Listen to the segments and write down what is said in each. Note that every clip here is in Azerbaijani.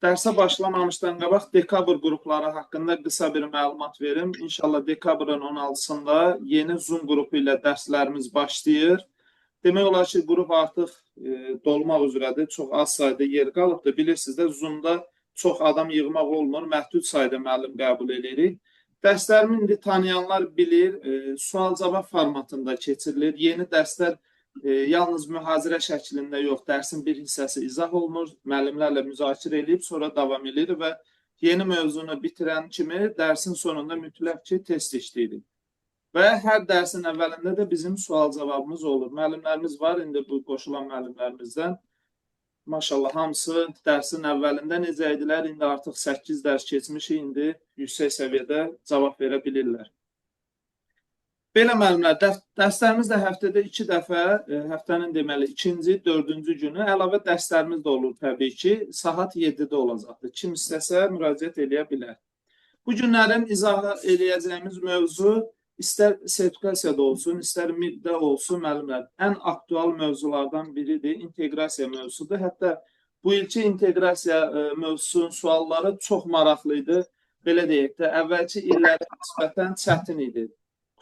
Dərsə başlamamışdan qabaq dekabr qrupları haqqında qısa bir məlumat verim. İnşallah dekabrın 16-sında yeni Zoom qrupu ilə dərslərimiz başlayır. Demək olar ki, qrup artıq dolmaq üzrədir. Çox az sayda yer qalıbdır. Bilirsiniz də Zoom-da çox adam yığmaq olmur. Məhdud sayda müəllim qəbul edirik. Dərslərimi indi tanıyanlar bilir, sual-cavab formatında keçirilir. Yeni dərslər yalnız mühazirə şəklində yox, dərsin bir hissəsi izah olunur, müəllimlərlə müzakirə eləyib, sonra davam edir və yeni mövzunu bitirən kimi dərsin sonunda mütləq ki, test işləyirik. Və hər dərsin əvvəlində də bizim sual-cavabımız olur. Müəllimlərimiz var, indi bu qoşulan müəllimlərimizdən. Maşallah, hamısı dərsin əvvəlində necə idilər, indi artıq 8 dərs keçmişik, indi yüksək səviyyədə cavab verə bilirlər. Belə müəllimlər, dərslərimiz də həftədə 2 dəfə, həftənin deməli 2-ci, 4-cü günü əlavə dərslərimiz də olur təbii ki, saat 7-də olacaqdır. Kim istəsə müraciət eləyə bilər. Bu günlərin izah eləyəcəyimiz mövzu istər sertifikasiyada olsun, istər MİD-də olsun müəllimlər, ən aktual mövzulardan biridir, inteqrasiya mövzusudur. Hətta bu ilki inteqrasiya mövzusunun sualları çox maraqlı idi. Belə deyək də, əvvəlki illərə nisbətən çətin idi.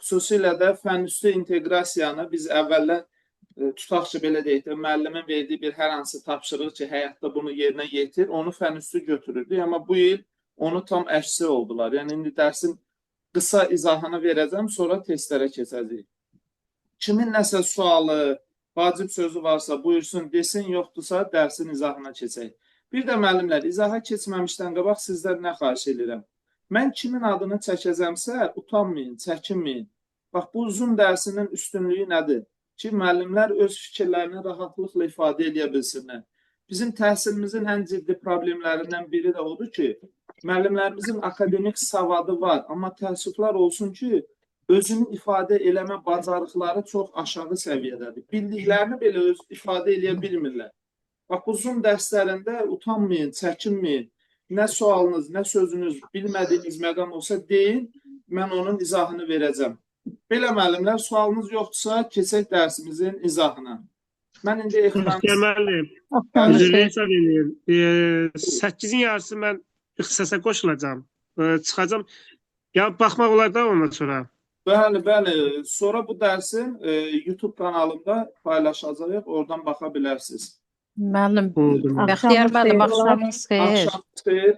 Xüsusilə də fənüstü inteqrasiyanı biz əvvəllər tutaq ki, belə deyək də, müəllimin verdiyi bir hər hansı tapşırıq ki, həyatda bunu yerinə yetir, onu fənüstü götürürdük. Amma bu il onu tam əksi oldular. Yəni indi dərsin qısa izahını verəcəm, sonra testlərə keçəcəyik. Kimin nəsə sualı, vacib sözü varsa buyursun, desin, yoxdursa dərsin izahına keçək. Bir də müəllimlər, izaha keçməmişdən qabaq sizdən nə xahiş edirəm? Mən kimin adını çəkəcəmsə, utanmayın, çəkinməyin. Bax, bu Zoom dərsinin üstünlüyü nədir? Ki, müəllimlər öz fikirlərini rahatlıqla ifadə edə bilsinlər. Bizim təhsilimizin ən ciddi problemlərindən biri də odur ki, müəllimlərimizin akademik savadı var, amma təəssüflər olsun ki, özünü ifadə eləmə bacarıqları çox aşağı səviyyədədir. Bildiklərini belə öz ifadə eləyə bilmirlər. Bax, bu Zoom dərslərində utanmayın, çəkinməyin. Nə sualınız, nə sözünüz, bilmədiyiniz məqam olsa deyin, mən onun izahını verəcəm. Belə müəllimlər, sualınız yoxdursa, keçək dərsimizin izahına. Mən indi ekranı... Bəxtiyar müəllim, üzr eləyim. 8-in yarısı mən ixtisasa qoşulacağam. Çıxacağam. Ya baxmaq olar da ondan sonra. Bəli, bəli. Sonra bu dərsin YouTube kanalımda paylaşacağıq. Oradan baxa bilərsiniz. Müəllim, Bəxtiyar müəllim, axşamınız xeyir. Axşamınız xeyir.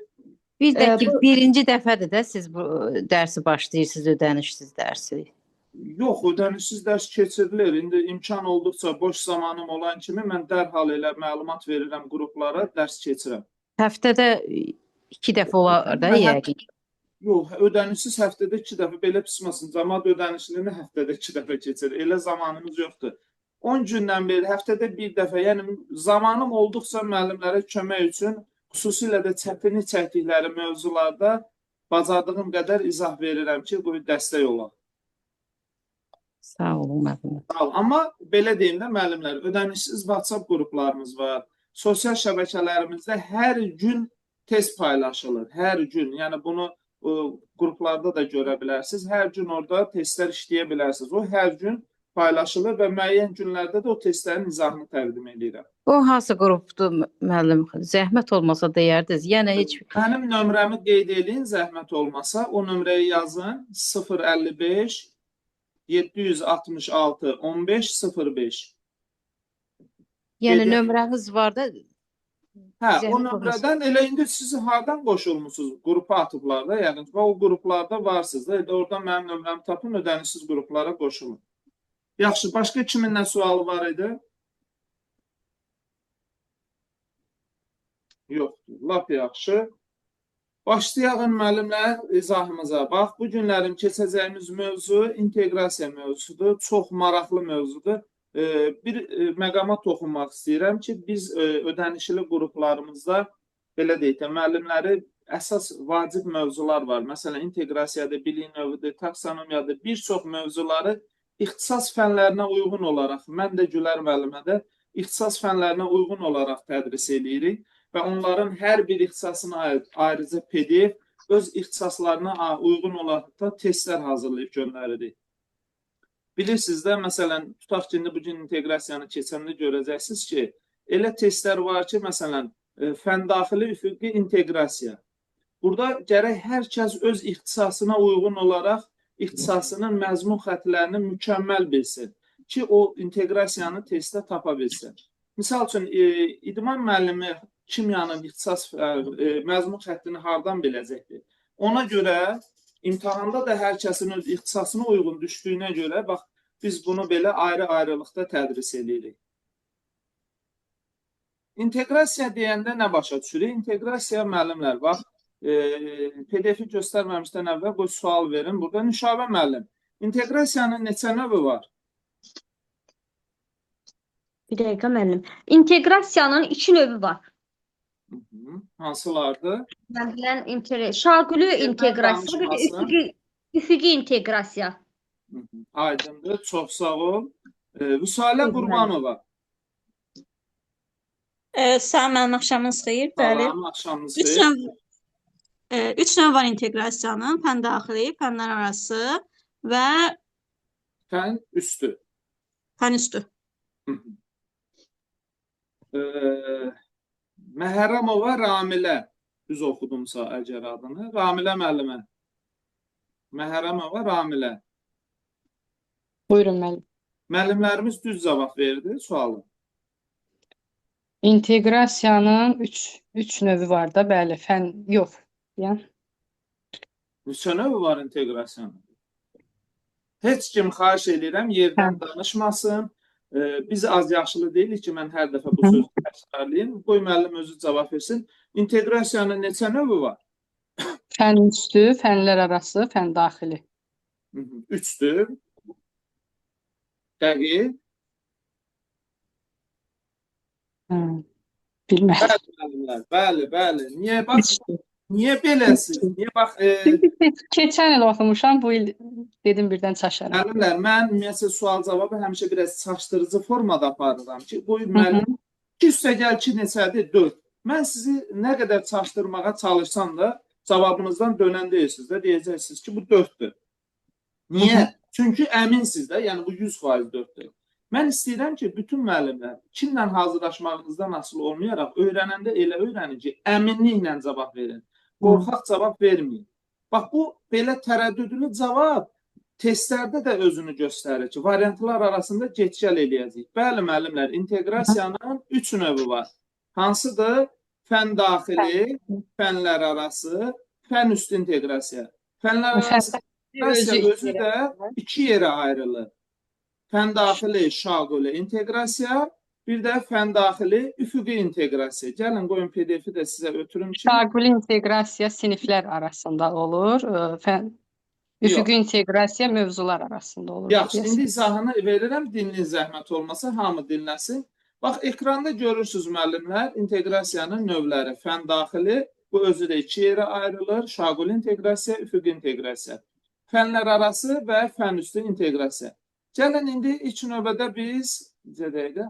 Bir də ki, birinci dəfədir də siz bu dərsi başlayırsınız, ödənişsiz dərsi. Yox, ödənişsiz dərs keçirilir. İndi imkan olduqca boş zamanım olan kimi mən dərhal elə məlumat verirəm qruplara, dərs keçirəm. Həftədə 2 dəfə olar da yəqin. Yox, ödənişsiz həftədə 2 dəfə, belə pisməsin. Camaat ödənişlini həftədə 2 dəfə keçirir. Elə zamanımız yoxdur. 10 gündən beri həftədə 1 dəfə, yəni zamanım olduqca müəllimlərə kömək üçün, xüsusilə də çətinlik çəkdikləri mövzularda bacardığım qədər izah verirəm ki, qoy dəstək olaq. Sağ olun müəllim. Sağ ol. Amma belə deyim də müəllimlər, ödənişsiz WhatsApp qruplarımız var. Sosial şəbəkələrimizdə hər gün test paylaşılır. Hər gün. Yəni bunu qruplarda da görə bilərsiniz. Hər gün orada testlər işləyə bilərsiniz. O hər gün paylaşılır və müəyyən günlərdə də o testlərin izahını təqdim edirəm. O hansı qrupdur müəllim? Zəhmət olmasa deyərdiniz. Yəni heç Mənim nömrəmi qeyd eləyin, zəhmət olmasa. O nömrəyi yazın. 055 766 15 05. Yəni nömrəniz var da. Hə, o nömrədən elə indi sizi hardan qoşulmusunuz? Qrupa atıblar da, yəqin ki, o qruplarda varsınız da. Elə oradan mənim nömrəmi tapın, ödənişsiz qruplara qoşulun. Yaxşı, başqa kimin nə sualı var idi? Yoxdur. Lap yaxşı. Başlayaq müəllimlər izahımıza. Bax, bu günlərin keçəcəyimiz mövzu inteqrasiya mövzusudur. Çox maraqlı mövzudur. Bir məqama toxunmaq istəyirəm ki, biz ödənişli qruplarımızda belə deyək də, müəllimləri əsas vacib mövzular var. Məsələn, inteqrasiyadır, bilik növüdür, taksonomiyadır, bir çox mövzuları ixtisas fənlərinə uyğun olaraq, mən də Gülər müəllimə də ixtisas fənlərinə uyğun olaraq tədris eləyirik və onların hər bir ixtisasına aid ayrıca PDF, öz ixtisaslarına uyğun olaraq da testlər hazırlayıb göndəririk. Bilirsiniz də, məsələn, tutaq ki, indi bu gün inteqrasiyanı keçəndə görəcəksiniz ki, elə testlər var ki, məsələn, Fəndaxili üfüqi inteqrasiya. Burada gərək hər kəs öz ixtisasına uyğun olaraq ixtisasının məzmun xətlərini mükəmməl bilsin ki, o inteqrasiyanı testdə tapa bilsin. Misal üçün, idman müəllimi kimyanın ixtisas məzmun xəttini hardan biləcəkdir? Ona görə imtahanda da hər kəsin öz ixtisasına uyğun düşdüyünə görə, bax, biz bunu belə ayrı-ayrılıqda tədris edirik. İnteqrasiya deyəndə nə başa düşürük? İnteqrasiya müəllimlər, bax, PDF-i göstərməmişdən əvvəl qoy sual verin. Burada Nüşabə müəllim, inteqrasiyanın neçə növü var? Bir dəqiqə müəllim. İnteqrasiyanın iki növü var. Hı -hı. Hansılardır? Mən bilən şaquli inteqrasiya, bir də üfüqi inteqrasiya. Hı -hı. Aydındır, çox sağ ol. Vüsalə Qurbanova. Salam müəllim, axşamınız xeyir. Bəli. Salam, axşamınız xeyir. Üç növ var inteqrasiyanın: fən daxili, fənlər arası və fən üstü. Fən üstü. Məhərrəmova Ramilə, düz oxudumsa əgər adını. Ramilə müəllimə. Məhərrəmova Ramilə. Buyurun müəllim. Müəllimlərimiz düz cavab verdi sualı. İnteqrasiyanın üç növü var da, bəli, fən yox. Yəni Neçə növü var inteqrasiyanın? Heç kim, xahiş edirəm, yerdən danışmasın. Biz az yaşlı deyilik ki, mən hər dəfə bu sözü təkrarlayım. Qoy müəllim özü cavab versin. İnteqrasiyanın neçə növü var? Fən üstü, fənlər arası, fən daxili. Üçdür. Dəqiq. Bilmədim. Bəli, müəllimlər, bəli, bəli. Niyə bax, niyə beləsiz? Niyə bax, Çünki keçən il oxumuşam, bu il dedim birdən çaşaram. Müəllimlər, mən ümumiyyətcə sual-cavabı həmişə biraz çaşdırıcı formada aparıram ki, qoy müəllim 2 üstə gəl 2 neçədir? 4. Mən sizi nə qədər çaşdırmağa çalışsam da cavabınızdan dönən deyirsiniz də, deyəcəksiniz ki, bu 4-dür. Niyə? Çünki əminsiniz də, yəni bu 100% 4-dür. Mən istəyirəm ki, bütün müəllimlər kimlə hazırlaşmağınızdan asılı olmayaraq öyrənəndə elə öyrənin ki, əminliklə cavab verin. Qorxaq cavab verməyin. Bax, bu belə tərəddüdlü cavab testlərdə də özünü göstərir ki, variantlar arasında get-gəl eləyəcəyik. Bəli, müəllimlər, inteqrasiyanın 3 növü var. Hansıdır? Fən daxili, fənlər arası, fən üstü inteqrasiya. Fənlər arası inteqrasiya özü də iki yerə ayrılır. Fən daxili şaquli inteqrasiya, bir də fən daxili üfüqi inteqrasiya. Gəlin, qoyun PDF-i də sizə ötürüm ki. Şaquli inteqrasiya siniflər arasında olur. Üfüqi inteqrasiya mövzular arasında olur. Yaxşı, indi izahını verirəm. Dinləyin, zəhmət olmasa, hamı dinləsin. Bax, ekranda görürsünüz müəllimlər, inteqrasiyanın növləri. Fən daxili, bu özü də iki yerə ayrılır. Şaquli inteqrasiya, üfüqi inteqrasiya. Fənlər arası və fən üstü inteqrasiya. Gəlin, indi ilk növbədə biz, necə dəqiqə,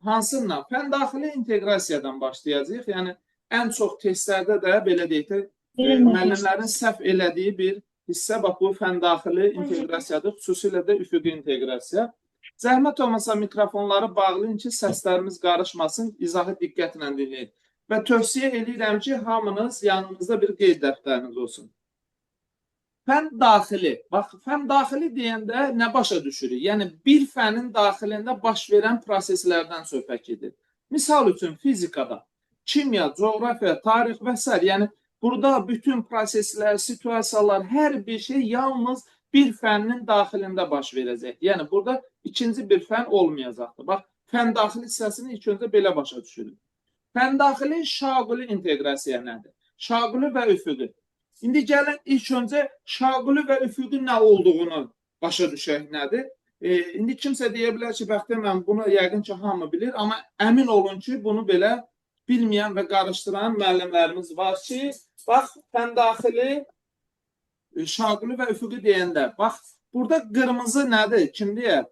hansından? Fən daxili inteqrasiyadan başlayacağıq. Yəni, ən çox testlərdə də, belə deyək də, müəllimlərin səhv elədiyi bir hissə, bax, bu fən daxili inteqrasiyadır, xüsusilə də üfüqi inteqrasiya. Zəhmət olmasa mikrofonları bağlayın ki, səslərimiz qarışmasın, izahı diqqətlə dinləyin. Və tövsiyə eləyirəm ki, hamınız yanınızda bir qeyd dəftəriniz olsun. Fən daxili. Bax, fən daxili deyəndə nə başa düşürük? Yəni, bir fənin daxilində baş verən proseslərdən söhbət gedir. Misal üçün, fizikada, kimya, coğrafiya, tarix və s. Yəni, burada bütün proseslər, situasiyalar, hər bir şey yalnız bir fənnin daxilində baş verəcək. Yəni, burada ikinci bir fən olmayacaqdır. Bax, fən daxili hissəsini ilk öncə belə başa düşürük. Fən daxili şaquli inteqrasiya nədir? Şaquli və üfüqi. İndi gəlin ilk öncə şaquli və üfüqi nə olduğunu başa düşək nədir? İndi kimsə deyə bilər ki, Bəxtiyar müəllim, bunu yəqin ki, hamı bilir, amma əmin olun ki, bunu belə bilməyən və qarışdıran müəllimlərimiz var ki, bax, fən daxili şaquli və üfüqi deyəndə, bax, burada qırmızı nədir? Kim deyər?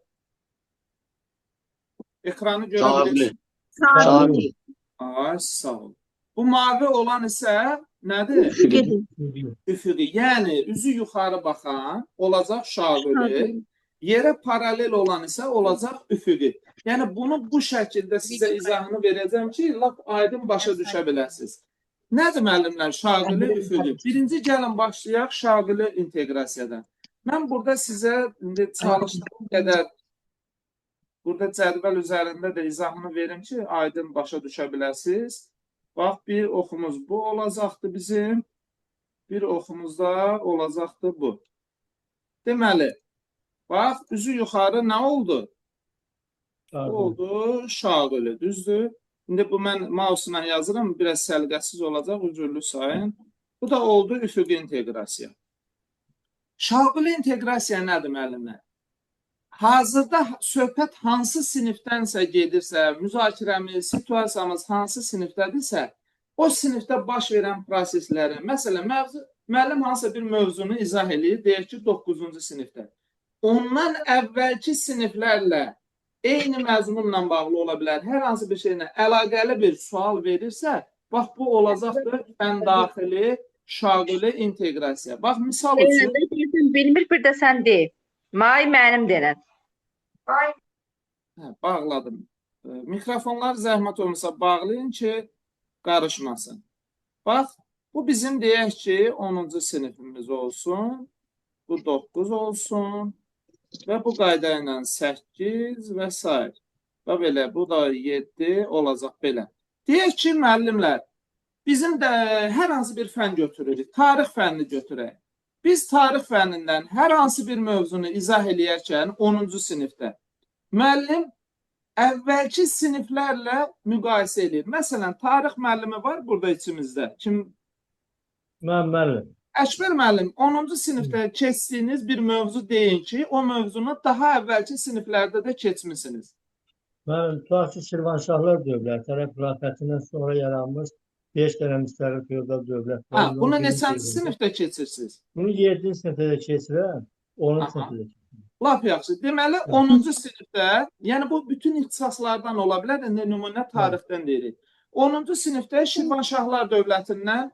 Ekranı görə bilirsiniz. Şaquli. Ay, sağ ol. Bu mavi olan isə nədir? Üfüqi. Üfüqi. Yəni, üzü yuxarı baxan olacaq şaquli, yerə paralel olan isə olacaq üfüqi. Yəni bunu bu şəkildə sizə izahını verəcəm ki, lap aydın başa düşə biləsiniz. Nədir müəllimlər şaqili, üfüqi? Birinci gəlin başlayaq şaqili inteqrasiyadan. Mən burada sizə indi çalışdığım qədər burada cədvəl üzərində də izahını verim ki, aydın başa düşə biləsiniz. Bax, bir oxumuz bu olacaqdı bizim. Bir oxumuz da olacaqdı bu. Deməli, bax, üzü yuxarı nə oldu? Bu oldu şaqili, düzdür? İndi bu mən mouse-la yazıram, biraz səliqəsiz olacaq, üzürlü sayın. Bu da oldu üfüqi inteqrasiya. Şaqili inteqrasiya nədir müəllimlər? Hazırda söhbət hansı sinifdənsə gedirsə, müzakirəmiz, situasiyamız hansı sinifdədirsə, o sinifdə baş verən prosesləri, məsələn, müəllim hansısa bir mövzunu izah eləyir, deyək ki, 9-cu sinifdə. Ondan əvvəlki siniflərlə eyni məzmunla bağlı ola bilər, hər hansı bir şeylə əlaqəli bir sual verirsə, bax bu olacaqdır fən daxili şaqili inteqrasiya. Bax, misal üçün, Bilmir, bir də sən de. May mənim denən. Hə, bağladım. Mikrofonlar zəhmət olmasa bağlayın ki, qarışmasın. Bax, bu bizim deyək ki, 10-cu sinifimiz olsun, bu 9 olsun və bu qayda ilə 8 və sair. Və belə, bu da 7 olacaq belə. Deyək ki, müəllimlər, bizim də hər hansı bir fən götürürük, tarix fənnini götürək. Biz tarix fənnindən hər hansı bir mövzunu izah eləyərkən 10-cu sinifdə müəllim əvvəlki siniflərlə müqayisə eləyir. Məsələn, tarix müəllimi var burada içimizdə. Kim? Mən müəllim. Əkbər müəllim, 10-cu sinifdə keçdiyiniz bir mövzu deyin ki, o mövzunu daha əvvəlki siniflərdə də keçmisiniz. Müəllim, tutaq ki, Şirvanşahlar dövləti, Ərəb xilafətindən sonra yaranmış 5 dənə müstəqil feodal dövlət Ha, var. bunu neçənci sinifdə keçirsiniz? Bunu 7-ci sinifdə də keçirəm, 10-cu sinifdə də keçirəm. Lap yaxşı. Deməli, 10-cu sinifdə, yəni bu bütün ixtisaslardan ola bilər, indi nümunə tarixdən deyirik. 10-cu sinifdə Şirvanşahlar dövlətindən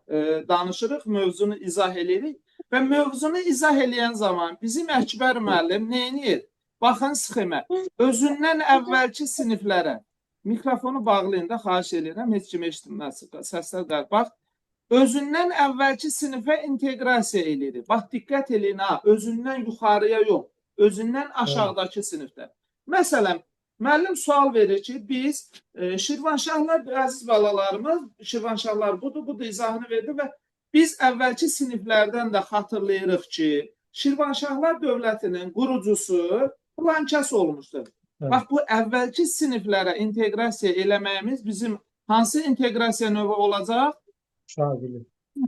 danışırıq, mövzunu izah eləyirik və mövzunu izah eləyən zaman bizim Əkbər müəllim nə edir? Baxın sxemə. Özündən əvvəlki siniflərə mikrofonu bağlayın da, xahiş eləyirəm, heç kim eşitməz, səslər qar. Bax, özündən əvvəlki sinifə inteqrasiya eləyirik. Bax, diqqət eləyin ha, özündən yuxarıya yox, özündən aşağıdakı sinifdə. Məsələn, müəllim sual verir ki, biz Şirvanşahlar, əziz balalarımız, Şirvanşahlar budur, budur izahını verdi və biz əvvəlki siniflərdən də xatırlayırıq ki, Şirvanşahlar dövlətinin qurucusu filan kəs olmuşdur. Evet. Bax, bu əvvəlki siniflərə inteqrasiya eləməyimiz bizim hansı inteqrasiya növü olacaq? Şaqili.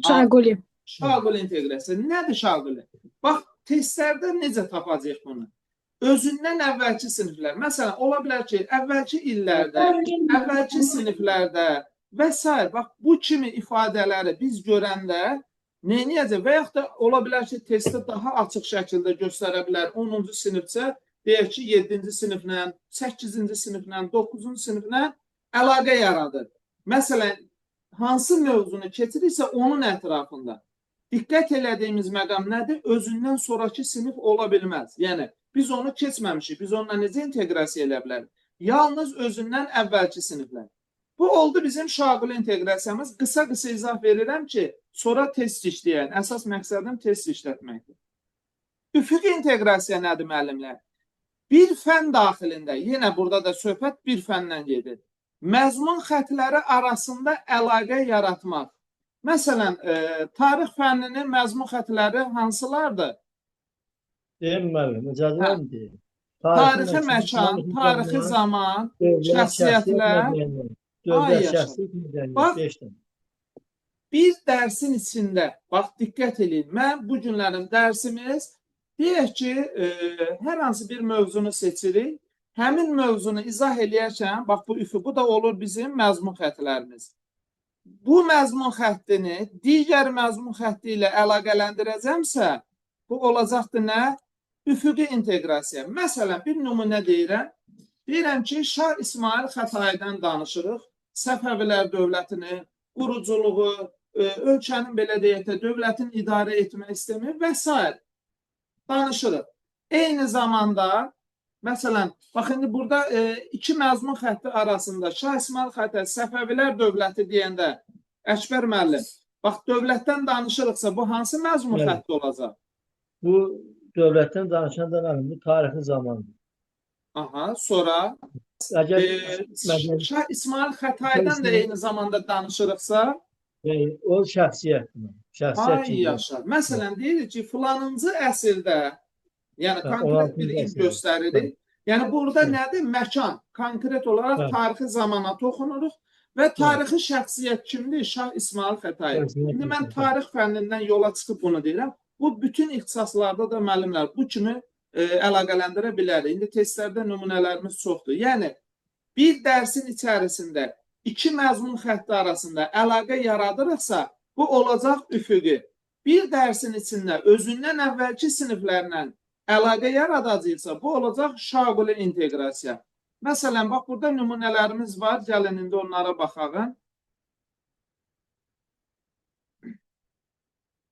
Şaquli. Şaquli inteqrasiya. Nədir şaquli? Bax, testlərdə necə tapacağıq bunu? Özündən əvvəlki siniflər. Məsələn, ola bilər ki, əvvəlki illərdə, əvvəlki siniflərdə və s. Bax, bu kimi ifadələri biz görəndə nə edəcək? Və yaxud da ola bilər ki, testdə daha açıq şəkildə göstərə bilər. 10-cu sinifsə, deyək ki, 7-ci siniflə, 8-ci siniflə, 9-cu siniflə əlaqə yaradır. Məsələn, hansı mövzunu keçirirsə onun ətrafında. Diqqət elədiyimiz məqam nədir? Özündən sonrakı sinif ola bilməz. Yəni, biz onu keçməmişik. Biz onunla necə inteqrasiya eləyə bilərik? Yalnız özündən əvvəlki siniflər. Bu oldu bizim şaqili inteqrasiyamız. Qısa-qısa izah verirəm ki, sonra test işləyən. Əsas məqsədim test işlətməkdir. Üfüqi inteqrasiya nədir müəllimlər? Bir fən daxilində, yenə burada da söhbət bir fəndən gedir. Məzmun xətləri arasında əlaqə yaratmaq. Məsələn, tarix fənninin məzmun xətləri hansılardır? Deyim müəllim, icazə Hə. varmı deyim? Tarixi məkan, tarixi zaman, şəxsiyyətlər. Dövlət, şəxsiyyət, mədəniyyət, Bax, 5 dənə. Bir dərsin içində, bax, diqqət eləyin, mən bu günlərin dərsimiz, deyək ki, hər hansı bir mövzunu seçirik, həmin mövzunu izah eləyərkən, bax, bu üfüq, bu da olur bizim məzmun xətlərimiz. Bu məzmun xəttini digər məzmun xətti ilə əlaqələndirəcəmsə, bu olacaqdır nə? Üfüqi inteqrasiya. Məsələn, bir nümunə deyirəm. Deyirəm ki, Şah İsmayıl Xətaidən danışırıq. Səfəvilər dövlətinin quruculuğu, ölkənin belə deyək də, dövlətin idarə etmə sistemi və s. danışırıq. Eyni zamanda Məsələn, bax indi burada iki məzmun xətti arasında Şah İsmayıl Xətai Səfəvilər dövləti deyəndə Əkbər müəllim, bax dövlətdən danışırıqsa bu hansı məzmun Bəli. xətti olacaq? Bu dövlətdən danışanda müəllim, bu tarixi zamandır. Aha, sonra Əgər məsələn, Şah İsmayıl Xətaidən də eyni zamanda danışırıqsa, o şəxsiyyətdir. Şəxsiyyət ay kimi. yaşa. Məsələn, deyirik ki, filanıncı əsrdə, yəni Hə, konkret bir 16-cı il əsrdə. göstəririk. Yəni burada nədir? Məkan. Konkret olaraq tarixi zamana toxunuruq və tarixi şəxsiyyət kimdir? Şah İsmayıl Xətai. İndi mən tarix fənnindən yola çıxıb bunu deyirəm. Bu bütün ixtisaslarda da müəllimlər bu kimi əlaqələndirə bilərik. İndi testlərdə nümunələrimiz çoxdur. Yəni bir dərsin içərisində iki məzmun xətti arasında əlaqə yaradırıqsa, bu olacaq üfüqi. Bir dərsin içində özündən əvvəlki siniflərlə əlaqə yaradacaqsa, bu olacaq şaquli inteqrasiya. Məsələn, bax burada nümunələrimiz var. Gəlin indi onlara baxaq.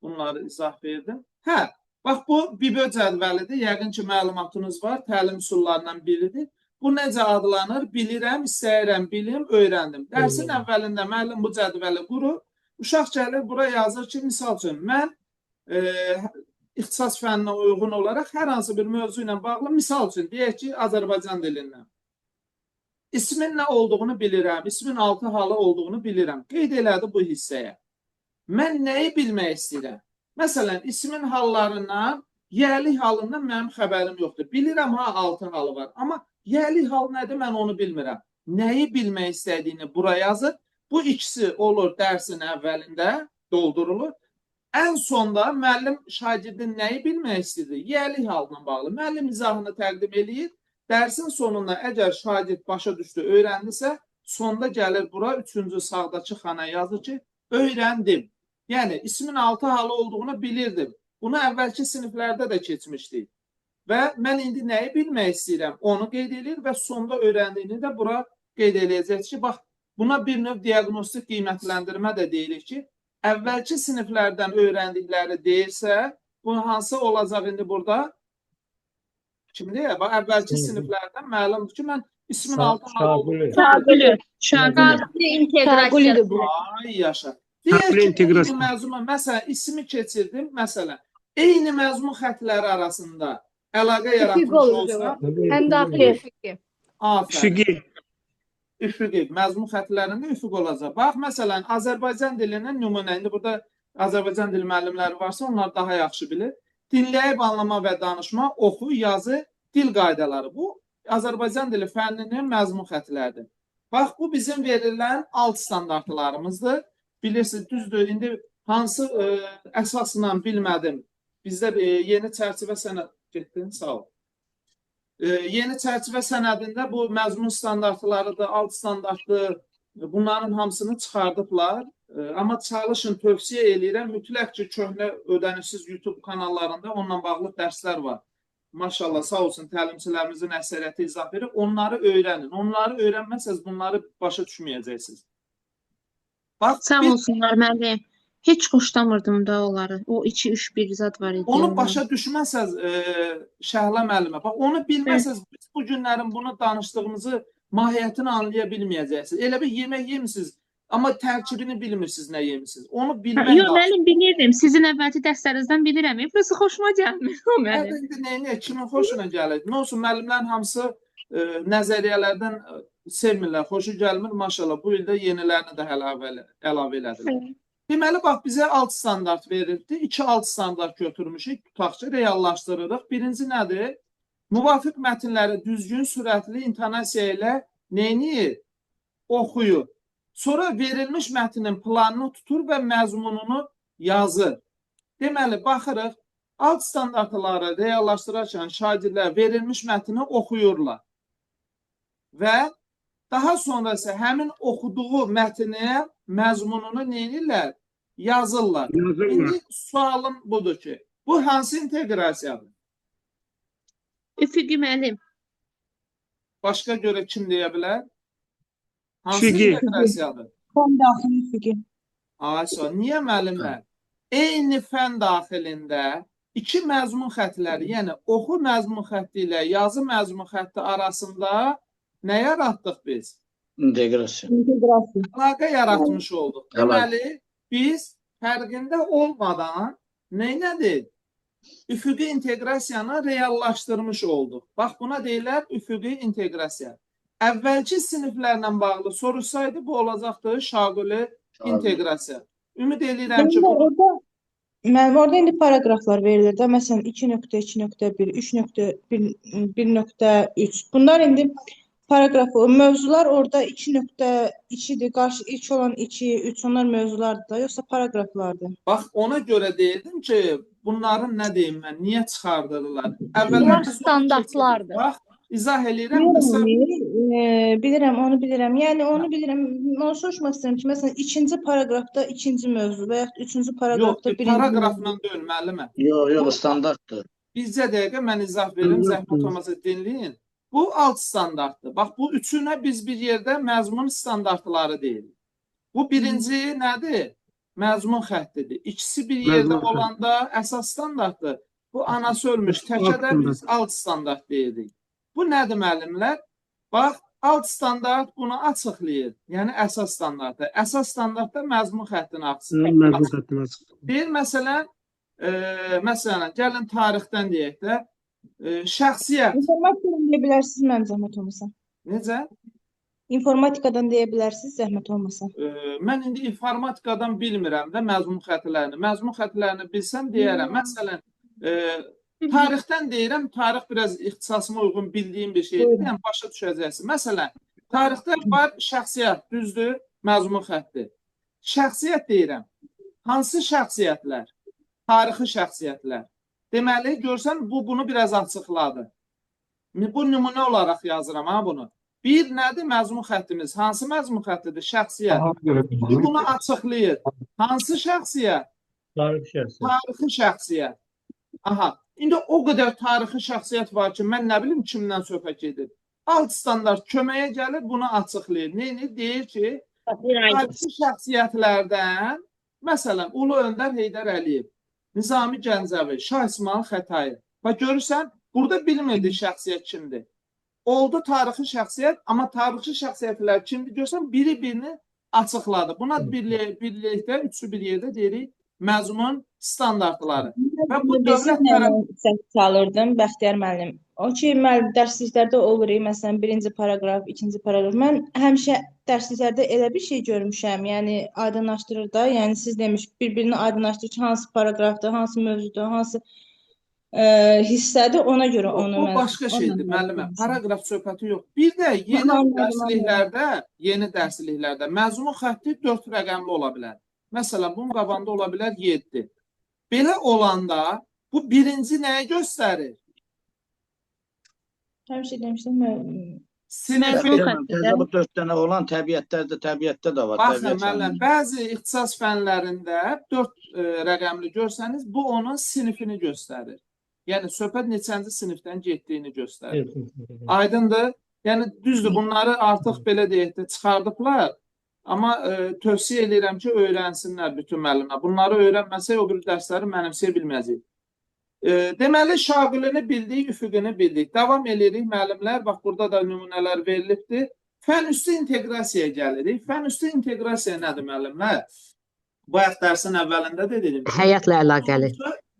Bunları izah verdim. Hə, bax bu BİBÖ cədvəlidir. Yəqin ki, məlumatınız var. Təlim üsullarından biridir. Bu necə adlanır? Bilirəm, istəyirəm, bilim, öyrəndim. Dərsin əvvəlində müəllim bu cədvəli qurur. Uşaq gəlir, bura yazır ki, misal üçün, mən ixtisas fənninə uyğun olaraq hər hansı bir mövzu ilə bağlı, misal üçün, deyək ki, Azərbaycan dilindən. İsmin nə olduğunu bilirəm, ismin altı halı olduğunu bilirəm. Qeyd elədi bu hissəyə. Mən nəyi bilmək istəyirəm? Məsələn, ismin hallarından, yəlik halından mənim xəbərim yoxdur. Bilirəm, ha, altı halı var. Amma yəlik hal nədir, mən onu bilmirəm. Nəyi bilmək istədiyini bura yazır. Bu ikisi olur dərsin əvvəlində, doldurulur. Ən sonda müəllim şagirdin nəyi bilmək istəyir? Yəlik halına bağlı. Müəllim izahını təqdim eləyir. Dərsin sonunda əgər şagird başa düşdü, öyrəndisə, sonda gəlir bura üçüncü sağdakı xana yazır ki, öyrəndim. Yəni, ismin altı halı olduğunu bilirdim. Bunu əvvəlki siniflərdə də keçmişdik. Və mən indi nəyi bilmək istəyirəm, onu qeyd eləyir və sonda öyrəndiyini də bura qeyd eləyəcək ki, bax, buna bir növ diaqnostik qiymətləndirmə də deyirik ki, əvvəlki siniflərdən öyrəndikləri deyirsə, bu hansı olacaq indi burada? Kim deyir? Bax, əvvəlki siniflərdən məlumdur ki, mən ismin altı halı olduğunu... Şaquli. Şaquli inteqrasiyası. Ay, yaşa. Deyək ki, eyni məzmuna, məsələn, ismi keçirdim, məsələn, eyni məzmun xətləri arasında əlaqə yaratmış olsa... Həm daxili üfüqi. Aferin. Üfüqi. Üfüqi. Məzmun xətlərində üfüq olacaq. Bax, məsələn, Azərbaycan dilinin nümunə, indi burada Azərbaycan dili müəllimləri varsa, onlar daha yaxşı bilir. Dinləyib anlama və danışma, oxu, yazı, dil qaydaları. Bu, Azərbaycan dili fənninin məzmun xətləridir. Bax, bu bizim verilən alt standartlarımızdır. Bilirsiniz, düzdür, indi hansı əsasla bilmədim. Bizdə yeni çərçivə sənəd... Getdin, sağ ol. Yeni çərçivə sənədində bu məzmun standartlarıdır, alt standartlı, bunların hamısını çıxardıblar. Amma çalışın, tövsiyə eləyirəm. Mütləq ki, köhnə ödənişsiz YouTube kanallarında onunla bağlı dərslər var. Maşallah, sağ olsun, təlimçilərimizin əksəriyyəti izah verir. Onları öyrənin. Onları öyrənməsəniz bunları başa düşməyəcəksiniz. Bax, sağ olsunlar müəllim. Heç xoşlamırdım da onları. O 2, 3, 1 zad var idi. Onu başa düşməsəz, Şəhla müəllimə, bax, onu bilməsəz, biz bu günlərin bunu danışdığımızı mahiyyətini anlaya bilməyəcəksiniz. Elə bir yemək yemisiniz, amma tərkibini bilmirsiniz nə yemisiniz. Onu bilmək Yox, müəllim, bilirdim. Sizin əvvəlki dərslərinizdən bilirəm. Burası xoşuma gəlmir o mənim. Indi kimin xoşuna gəlir? Nə olsun, müəllimlərin hamısı nəzəriyyələrdən sevmirlər, xoşu gəlmir. Maşallah, bu ildə yenilərini də hələ əlavə elədilər. Deməli, bax, bizə alt standart verildi. 2 alt standart götürmüşük, tutaq ki, reallaşdırırıq. Birinci nədir? Müvafiq mətnləri düzgün, sürətli intonasiya ilə neyniyir? Oxuyur. Sonra verilmiş mətnin planını tutur və məzmununu yazır. Deməli, baxırıq, alt standartları reallaşdırarkən şagirdlər verilmiş mətni oxuyurlar. Və daha sonra isə həmin oxuduğu mətni, məzmununu neynirlər? Yazırlar. İndi sualım budur ki, bu hansı inteqrasiyadır? Üfüqi müəllim. Başqa görə kim deyə bilər? Hansı inteqrasiyadır? Fən daxili üfüqi. Aysa, niyə müəllimlər? Eyni fən daxilində İki məzmun xətləri, yəni oxu məzmun xətti ilə yazı məzmun xətti arasında nə yaratdıq biz? İnteqrasiya. İnteqrasiya. Əlaqə yaratmış olduq. Əlaqə. Deməli, biz fərqində olmadan nə nədir? Üfüqi inteqrasiyanı reallaşdırmış olduq. Bax, buna deyirlər üfüqi inteqrasiya. Əvvəlki siniflərlə bağlı soruşsaydı, bu olacaqdı şaquli inteqrasiya. Ümid eləyirəm ki, Mənim bunu orada, mənim orada indi paraqraflar verilir də. Məsələn 2.2.1, 3.1, 1.3. Bunlar indi paraqraf, mövzular orada 2.2-dir. Qarşı ilk olan 2, 3 onlar mövzulardır da, yoxsa paraqraflardır. Bax, ona görə deyirdim ki, bunların nə deyim mən, niyə çıxardırlar? Əvvəllər Bunlar biz onu standartlardır. Bax, izah eləyirəm, qısa. Bilirəm, bilirəm, onu bilirəm. Yəni onu bilirəm. Onu soruşmaq istəyirəm ki, məsələn, ikinci paraqrafda ikinci mövzu və yaxud üçüncü Yox, paraqrafda birinci paraqrafla deyil, müəllimə. Yox, yox, standartdır. Bircə dəqiqə mən izah verim, Standartdır. zəhmət olmasa dinləyin. Bu alt standartdır. Bax, bu üçünə biz bir yerdə məzmun standartları deyirik. Bu birinci nədir? Məzmun xəttidir. İkisi bir yerdə Məzmun xətti. olanda əsas standartdır. Bu anası ölmüş təkə də biz alt standart deyirik. Bu nədir müəllimlər? Bax, alt standart bunu açıqlayır. Yəni əsas standartı. Əsas standartda məzmun xəttini açıqlayır. Məzmun xəttini açıq. Deyir məsələn, məsələn, gəlin tarixdən deyək də, şəxsiyyət. İnformatikadan deyə bilərsiniz mənim zəhmət olmasa. Necə? İnformatikadan deyə bilərsiniz zəhmət olmasa. Mən indi informatikadan bilmirəm də məzmun xətlərini. Məzmun xətlərini bilsəm deyərəm. Məsələn, tarixdən deyirəm, tarix biraz ixtisasıma uyğun bildiyim bir şeydir. Buyurun. Yəni başa düşəcəksiniz. Məsələn, tarixdə var şəxsiyyət, düzdür, məzmun xətti. Şəxsiyyət deyirəm. Hansı şəxsiyyətlər? Tarixi şəxsiyyətlər. Deməli, görsən, bu bunu biraz açıqladı. Bu nümunə olaraq yazıram ha bunu. Bir nədir məzmun xəttimiz? Hansı məzmun xəttidir? Şəxsiyyət. Bu bunu açıqlayır. Hansı şəxsiyyət? Tarix şəxsiyyət. Tarixi şəxsiyyət. Aha. İndi o qədər tarixi şəxsiyyət var ki, mən nə bilim kimdən söhbət gedir. Alt standart köməyə gəlir, bunu açıqlayır. Neyini? Deyir ki, tarixi şəxsiyyətlərdən, məsələn, Ulu Öndər Heydər Əliyev, Nizami Gəncəvi, Şah İsmayıl Xətai. Bax, görürsən, burada bilmirdi şəxsiyyət kimdir. Oldu tarixi şəxsiyyət, amma tarixi şəxsiyyətlər kimdir? Görürsən, biri birini açıqladı. Buna birlikdə, üçü bir yerdə deyirik məzmun standartları. Və bu dövlət tərəfindən səhv çalırdım, Bəxtiyar müəllim. O ki, müəllim dərsliklərdə olur, məsələn, birinci paraqraf, ikinci paraqraf. Mən həmişə dərsliklərdə elə bir şey görmüşəm, yəni aydınlaşdırır da, yəni siz demiş, bir-birini aydınlaşdırır ki, hansı paraqrafdır, hansı mövzudur, hansı hissədir, ona görə onu O mən başqa şeydir, müəllimə. Paraqraf söhbəti yox. Bir də yeni dərsliklərdə, yeni dərsliklərdə məzmun xətti 4 rəqəmli ola bilər. Məsələn, bunun qabağında ola bilər 7. Belə olanda bu birinci nəyə göstərir? Həmişə demişdim, Sinifi. Təzə bu 4 dənə olan təbiətdə də var. Baxın, müəllim, bəzi ixtisas fənlərində 4 rəqəmli görsəniz, bu onun sinifini göstərir. Yəni, söhbət neçənci sinifdən getdiyini göstərir. Aydındır? Yəni, düzdür, bunları artıq belə deyək də çıxardıblar. Amma tövsiyə eləyirəm ki, öyrənsinlər bütün müəllimlər. Bunları öyrənməsək, o bir dərsləri mənimsəyə bilməyəcək. Deməli, şaqilini bildik, üfüqini bildik. Davam eləyirik müəllimlər. Bax, burada da nümunələr verilibdir. Fən üstü inteqrasiyaya gəlirik. Fən üstü inteqrasiya nədir müəllimlər? Bayaq dərsin əvvəlində də dedim. Həyatla əlaqəli.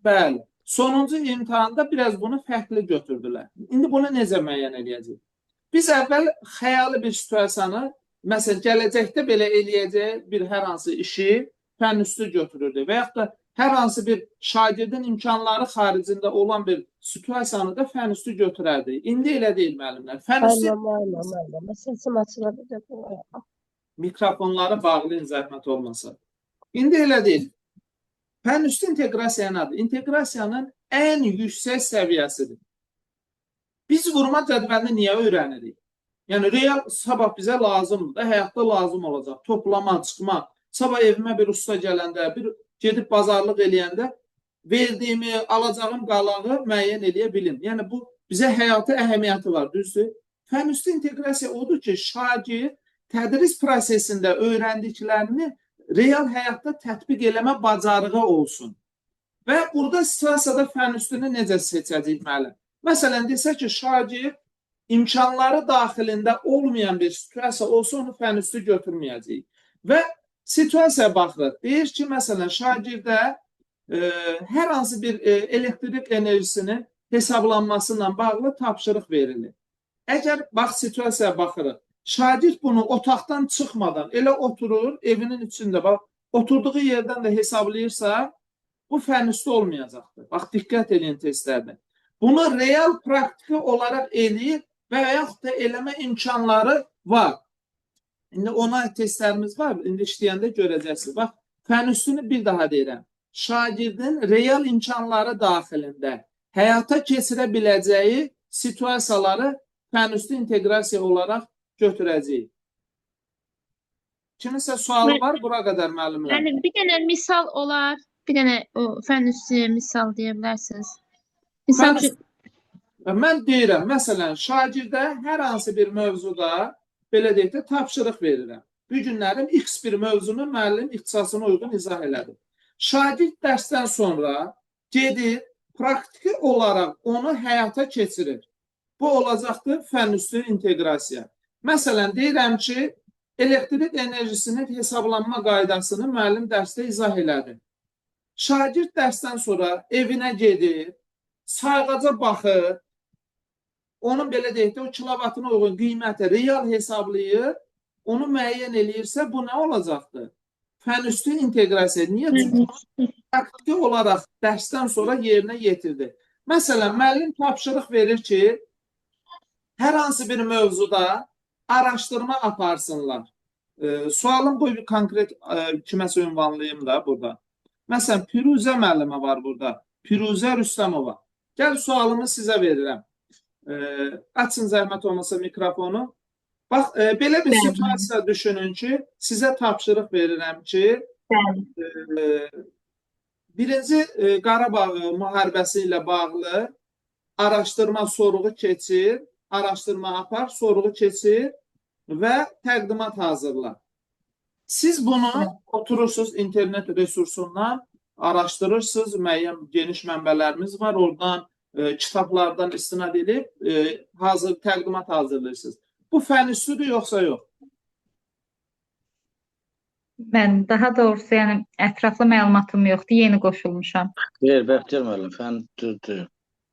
Bəli. Sonuncu imtahanda biraz bunu fərqli götürdülər. İndi bunu necə müəyyən eləyəcəyik? Biz əvvəl xəyali bir situasiyanı, məsələn, gələcəkdə belə eləyəcək bir hər hansı işi fən üstü götürürdü və yaxud da hər hansı bir şagirdin imkanları xaricində olan bir situasiyanı da fən üstü götürərdi. İndi elə deyil müəllimlər. Fən üstü Müəllim, səsim açıla bilir. Mikrofonları bağlayın zəhmət olmasa. İndi elə deyil. Fən üstü inteqrasiya nədir? İnteqrasiyanın ən yüksək səviyyəsidir. Biz vurma cədvəlini niyə öyrənirik? Yəni, real sabah bizə lazımdır da, həyatda lazım olacaq. Toplama, çıxma. Sabah evimə bir usta gələndə, bir gedib bazarlıq eləyəndə verdiyimi, alacağım qalağı müəyyən eləyə bilim. Yəni, bu bizə həyati əhəmiyyəti var, düzdür? Fən üstü inteqrasiya odur ki, şagird tədris prosesində öyrəndiklərini real həyatda tətbiq eləmə bacarığı olsun. Və burada situasiyada fən üstünü necə seçəcəyik müəllim? Məsələn, desə ki, şagird imkanları daxilində olmayan bir situasiya olsa, onu fən üstü götürməyəcəyik. Və situasiyaya baxırıq. Deyir ki, məsələn, şagirdə hər hansı bir elektrik enerjisinin hesablanması ilə bağlı tapşırıq verilir. Əgər bax situasiyaya baxırıq, şagird bunu otaqdan çıxmadan elə oturur evinin içində, bax oturduğu yerdən də hesablayırsa, bu fən üstü olmayacaqdır. Bax diqqət edin testlərdə. Bunu real praktiki olaraq eləyir və yaxud da eləmə imkanları var. İndi ona testlərimiz var. İndi işləyəndə görəcəksiniz. Bax, fən üstünü bir daha deyirəm. Şagirdin real imkanları daxilində həyata keçirə biləcəyi situasiyaları fən üstü inteqrasiya olaraq götürəcəyik. Kiminsə sualı var bura qədər müəllimlər? Müəllim, bir dənə misal olar. Bir dənə o fən üstü misal deyə bilərsiniz. Misal üçün Mən deyirəm, məsələn, şagirdə hər hansı bir mövzuda, belə deyək də, tapşırıq verirəm. Bu günlərim X bir mövzunu müəllim ixtisasına uyğun izah elədi. Şagird dərsdən sonra gedir, praktiki olaraq onu həyata keçirir. Bu olacaqdır fən üstü inteqrasiya. Məsələn, deyirəm ki, elektrik enerjisinin hesablanma qaydasını müəllim dərsdə izah elədi. Şagird dərsdən sonra evinə gedir, sayğaca baxır, onun belə deyək də, o kilovatına uyğun qiyməti real hesablayır, onu müəyyən eləyirsə, bu nə olacaqdır? Fən üstü inteqrasiya. Niyə? Çünki praktiki olaraq dərsdən sonra yerinə yetirdi. Məsələn, müəllim tapşırıq verir ki, hər hansı bir mövzuda araşdırma aparsınlar. Sualım qoy bir konkret kiməsə ünvanlayım da burada. Məsələn, Piruzə müəllimə var burada. Piruzə Rüstəmova. Gəl sualımı sizə verirəm. Açın zəhmət olmasa mikrofonu. Bax, belə bir situasiya düşünün ki, sizə tapşırıq verirəm ki, birinci Qarabağ müharibəsi ilə bağlı araşdırma sorğu keçir, araşdırma apar, sorğu keçir və təqdimat hazırla. Siz bunu oturursunuz internet resursundan, araşdırırsınız, müəyyən geniş mənbələrimiz var, oradan kitablardan istinad edib təqdimat hazırlayırsınız. Bu fən üstüdür yoxsa yox? Mən daha doğrusu, yəni ətraflı məlumatım yoxdur, yeni qoşulmuşam. Deyir, Bəxtiyar müəllim, fən üstü.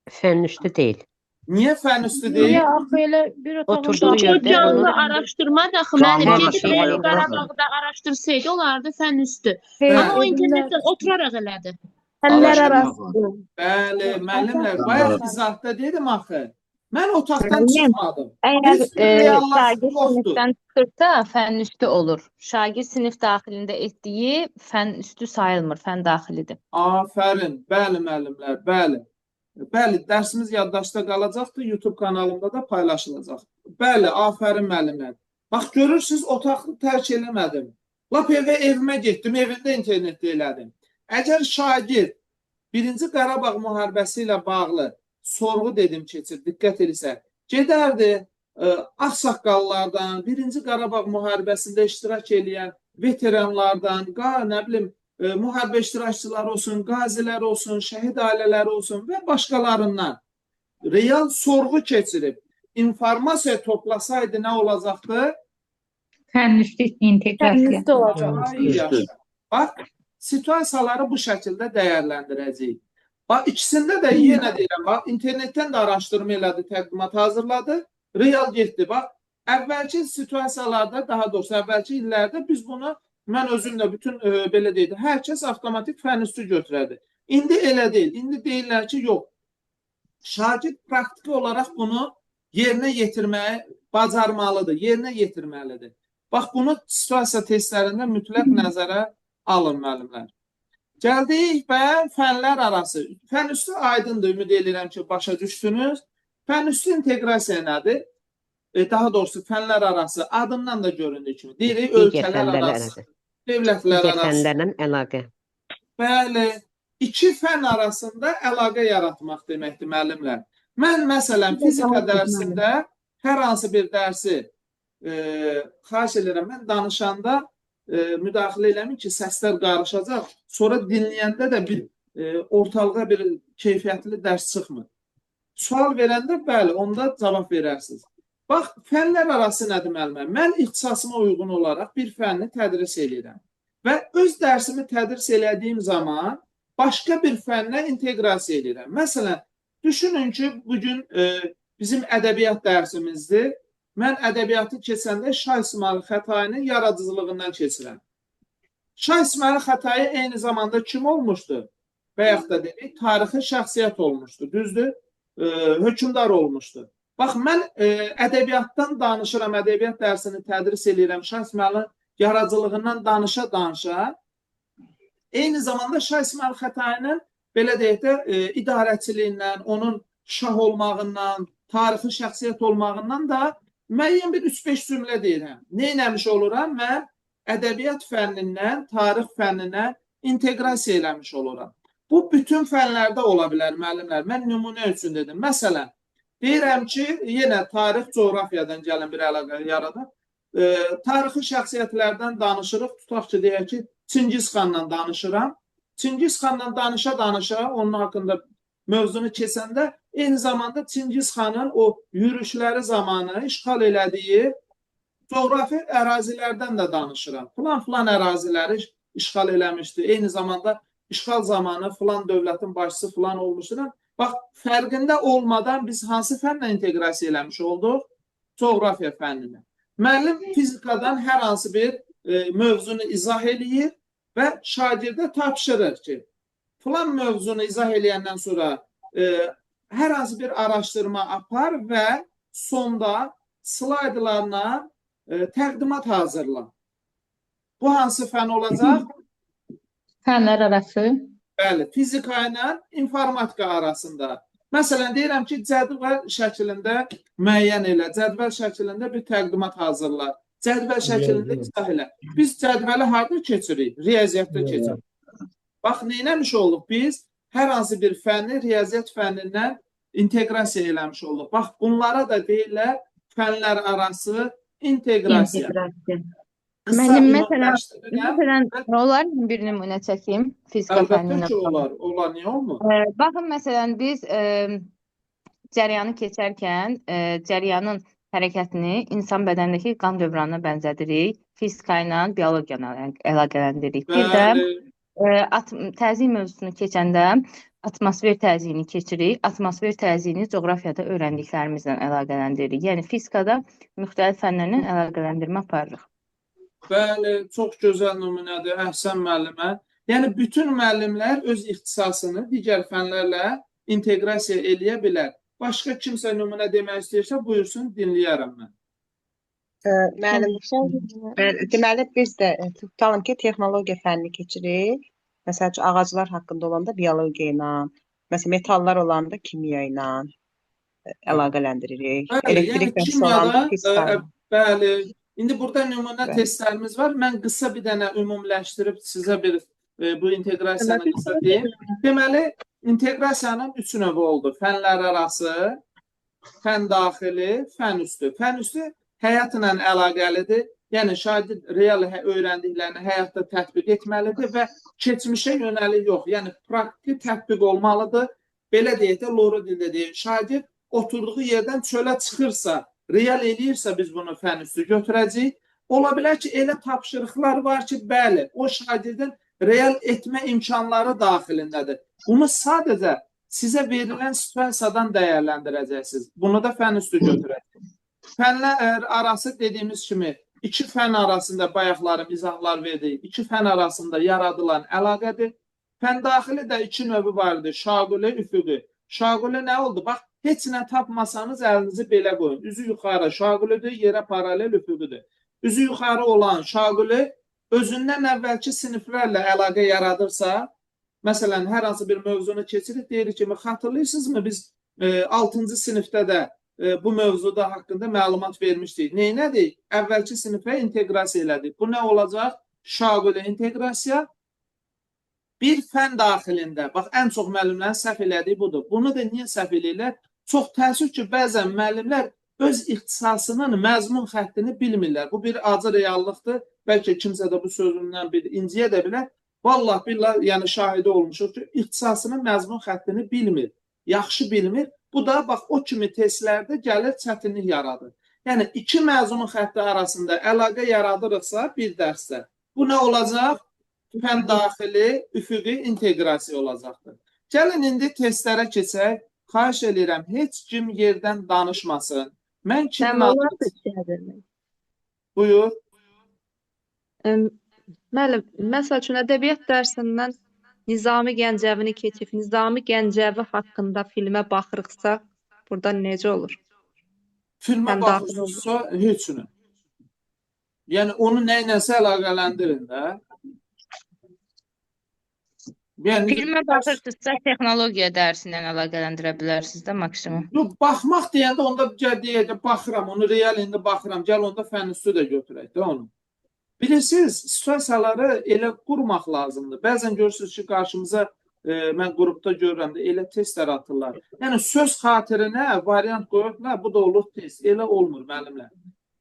Fən üstü deyil. Niyə fən üstü deyil? Niyə axı elə bir otağın Oturduğu O yerdə canlı onu araşdırmadır axı müəllim. Canlı Gedib araşdırma elə yox, Qarabağda araşdırsaydı olardı fən üstü. Xeyr, Amma o evində internetdən oturaraq elədi. fənlər Araşdırma arası. var. Bəli, müəllimlər, bayaq izahda dedim axı. Mən otaqdan Müəllim, çıxmadım. əgər Heç bir reallaşma şagird yoxdur. sinifdən çıxırsa, fən üstü olur. Şagird sinif daxilində etdiyi fən üstü sayılmır, fən daxilidir. Afərin, bəli müəllimlər, bəli. Bəli, dərsimiz yaddaşda qalacaqdır, YouTube kanalımda da paylaşılacaq. Bəli, afərin müəllimlər. Bax, görürsünüz, otağı tərk eləmədim. Lap evə evimə getdim, evimdə internetdə elədim. Əgər şagird Birinci Qarabağ müharibəsi ilə bağlı sorğu dedim keçir, diqqət edirsə, gedərdi ağsaqqallardan, Birinci Qarabağ müharibəsində iştirak eləyən veteranlardan, nə bilim, müharibə iştirakçıları olsun, qazilər olsun, şəhid ailələri olsun və başqalarından real sorğu keçirib informasiya toplasaydı nə olacaqdı? Fən üstü Fən inteqrasiya. üstü olacaq. Ay yaşa. Bax, situasiyaları bu şəkildə dəyərləndirəcəyik. Bax, ikisində də yenə deyirəm, bax, internetdən də araşdırma elədi, təqdimat hazırladı, real getdi. Bax, əvvəlki situasiyalarda, daha doğrusu əvvəlki illərdə biz bunu, mən özüm də bütün belə deyildi, hər kəs avtomatik fən üstü götürərdi. İndi elə deyil. İndi deyirlər ki, yox. Şagird praktiki olaraq bunu yerinə yetirməyi bacarmalıdır, yerinə yetirməlidir. Bax, bunu situasiya testlərində mütləq nəzərə alın müəllimlər. Gəldik və fənlər arası. Fən üstü aydındır, ümid edirəm ki, başa düşdünüz. Fən üstü inteqrasiya nədir? Daha doğrusu fənlər arası adından da göründüyü kimi. Deyirik, digər ölkələr fənlərlə arası, əlaqə. dövlətlər Digər arası. fənlərlə əlaqə. Bəli, iki fən arasında əlaqə yaratmaq deməkdir müəllimlər. Mən məsələn fizika dərsində hər hansı bir dərsi xahiş edirəm, mən danışanda müdaxilə eləmin ki, səslər qarışacaq. Sonra dinləyəndə də bir ortalığa bir keyfiyyətli dərs çıxmır. Sual verəndə bəli, onda cavab verərsiniz. Bax, fənlər arası nədir müəllimə? Mən ixtisasıma uyğun olaraq bir fənni tədris eləyirəm və öz dərsimi tədris elədiyim zaman başqa bir fənnə inteqrasiya eləyirəm. Məsələn, düşünün ki, bugün bizim ədəbiyyat dərsimizdir. Mən ədəbiyyatı keçəndə Şah İsmayıl Xətainin yaradıcılığından keçirəm. Şah İsmayıl Xətai eyni zamanda kim olmuşdu? Bayaq da dedik, tarixi şəxsiyyət olmuşdu, düzdür? Hökmdar olmuşdu. Bax, mən ədəbiyyatdan danışıram, ədəbiyyat dərsini tədris eləyirəm, Şah İsmayılın yaradıcılığından danışa-danışa, eyni zamanda Şah İsmayıl Xətainin, belə deyək də, idarəçiliyindən, onun şah olmağından, tarixi şəxsiyyət olmağından da müəyyən bir 3-5 cümlə deyirəm. Nə eləmiş oluram? Mən ədəbiyyat fənnindən tarix fənninə inteqrasiya eləmiş oluram. Bu, bütün fənlərdə ola bilər, müəllimlər. Mən nümunə üçün dedim. Məsələn, deyirəm ki, yenə tarix, coğrafiyadan gələn bir əlaqə yaradaq. Tarixi şəxsiyyətlərdən danışırıq. Tutaq ki, deyək ki, Çingiz xandan danışıram. Çingiz xandan danışa-danışa, onun haqqında mövzunu keçəndə, eyni zamanda Çingiz xanın o yürüşləri zamanı işğal elədiyi coğrafi ərazilərdən də danışıram. Filan-filan əraziləri işğal eləmişdi. Eyni zamanda işğal zamanı filan dövlətin başçısı filan olmuşdur. Bax, fərqində olmadan biz hansı fənlə inteqrasiya eləmiş olduq? Coğrafiya fənninə. Müəllim fizikadan hər hansı bir mövzunu izah eləyir və şagirdə tapşırır ki, filan mövzunu izah eləyəndən sonra hər hansı bir araşdırma apar və sonda slaydlarla təqdimat hazırla. Bu hansı fən olacaq? Fənlər arası. Bəli, fizika ilə informatika arasında. Məsələn, deyirəm ki, cədvəl şəklində müəyyən elə, cədvəl şəklində bir təqdimat hazırla, cədvəl şəklində izah elə. Biz cədvəli harda keçirik? Riyaziyyatda keçirik. Bax, nə eləmiş olduq biz? Hər hansı bir fənni riyaziyyat fənnindən inteqrasiya eləmiş olduq. Bax, bunlara da deyirlər fənlər arası inteqrasiya. Müəllim, məsələn, olar bir nümunə çəkim fizika fənninə. Əlbəttə ki, olar. Olar, niyə olmur? Baxın, məsələn, biz cəryanı keçərkən cəryanın hərəkətini insan bədənindəki qan dövranına bənzədirik. Fizika ilə biologiya ilə əlaqələndiririk. Bir də təzyiq mövzusunu keçəndə atmosfer təzyiyini keçirik. Atmosfer təzyiyini coğrafiyada öyrəndiklərimizlə əlaqələndiririk. Yəni, fizikada müxtəlif fənlərlə əlaqələndirmə aparırıq. Bəli, çox gözəl nümunədir, Əhsən müəllimə. Yəni, bütün müəllimlər öz ixtisasını digər fənlərlə inteqrasiya eləyə bilər. Başqa kimsə nümunə demək istəyirsə, buyursun, dinləyərəm mən. Müəllim, deməli, biz də tutalım ki, texnologiya fənnini keçirik. Məsəl üçün, ağaclar haqqında olanda biologiya ilə, məsələn, metallar olanda kimya ilə əlaqələndiririk. Elektrik dərsi olanda fizika ilə. Bəli, İndi burada nümunə testlərimiz var. Mən qısa bir dənə ümumiləşdirib sizə bir bu inteqrasiyanı qısa deyim. Deməli, inteqrasiyanın üç növü oldu. Fənlər arası, fən daxili, fən üstü. Fən üstü həyatla əlaqəlidir. Yəni, şagird real öyrəndiklərini həyatda tətbiq etməlidir və keçmişə yönəlik yox. Yəni, praktiki tətbiq olmalıdır. Belə deyək də, loru dildə deyək, şagird oturduğu yerdən çölə çıxırsa, real eləyirsə biz bunu fən üstü götürəcəyik. Ola bilər ki, elə tapşırıqlar var ki, bəli, o şagirdin real etmə imkanları daxilindədir. Bunu sadəcə sizə verilən situasiyadan dəyərləndirəcəksiniz. Bunu da fən üstü götürəcəyik. Fənlər arası dediyimiz kimi, iki fən arasında bayaqlarım izahlar verdik, iki fən arasında yaradılan əlaqədir. Fən daxili də iki növü vardır, şaquli, üfüqi. Şaquli nə oldu? Bax, heç nə tapmasanız əlinizi belə qoyun. Üzü yuxarı şaqulidir, yerə paralel üfüqüdür. Üzü yuxarı olan şaquli özündən əvvəlki siniflərlə əlaqə yaradırsa, məsələn, hər hansı bir mövzunu keçirik, deyirik ki, xatırlayırsınızmı, biz 6-cı sinifdə də bu mövzuda haqqında məlumat vermişdik. Neynədik? Əvvəlki sinifə inteqrasiya elədik. Bu nə olacaq? Şaquli inteqrasiya. Bir fən daxilində, bax, ən çox müəllimlərin səhv elədiyi budur. Bunu da niyə səhv eləyirlər? Çox təəssüf ki, bəzən müəllimlər öz ixtisasının məzmun xəttini bilmirlər. Bu bir acı reallıqdır. Bəlkə kimsə də bu sözümdən bir inciyə də bilər. Vallah billah, yəni şahidi olmuşuq ki, ixtisasının məzmun xəttini bilmir, yaxşı bilmir. Bu da bax o kimi testlərdə gəlir çətinlik yaradır. Yəni iki məzmun xətti arasında əlaqə yaradırıqsa bir dərsdə, bu nə olacaq? Fən daxili üfüqi inteqrasiya olacaqdır. Gəlin indi testlərə keçək. Xahiş eləyirəm, heç kim yerdən danışmasın. Mən kimin adını... Buyur. Müəllim, məsəl üçün ədəbiyyat dərsindən Nizami Gəncəvini keçib, Nizami Gəncəvi haqqında filmə baxırıqsa, burada necə olur? Filmə baxırsınızsa, heç nə. Yəni, onu nə iləsə əlaqələndirin də. Yəni, Filmə baxırsınızsa, texnologiya dərsindən əlaqələndirə bilərsiniz də maksimum. Yox, baxmaq deyəndə onda gəl deyək də, baxıram, onu real indi baxıram, gəl onda fən üstü də götürək də onu. Bilirsiniz, situasiyaları elə qurmaq lazımdır. Bəzən görürsünüz ki, qarşımıza, mən qrupda görürəm də, elə testlər atırlar. Yəni, söz xatirinə variant qoyurlar, bu da olur test. Elə olmur, müəllimlər.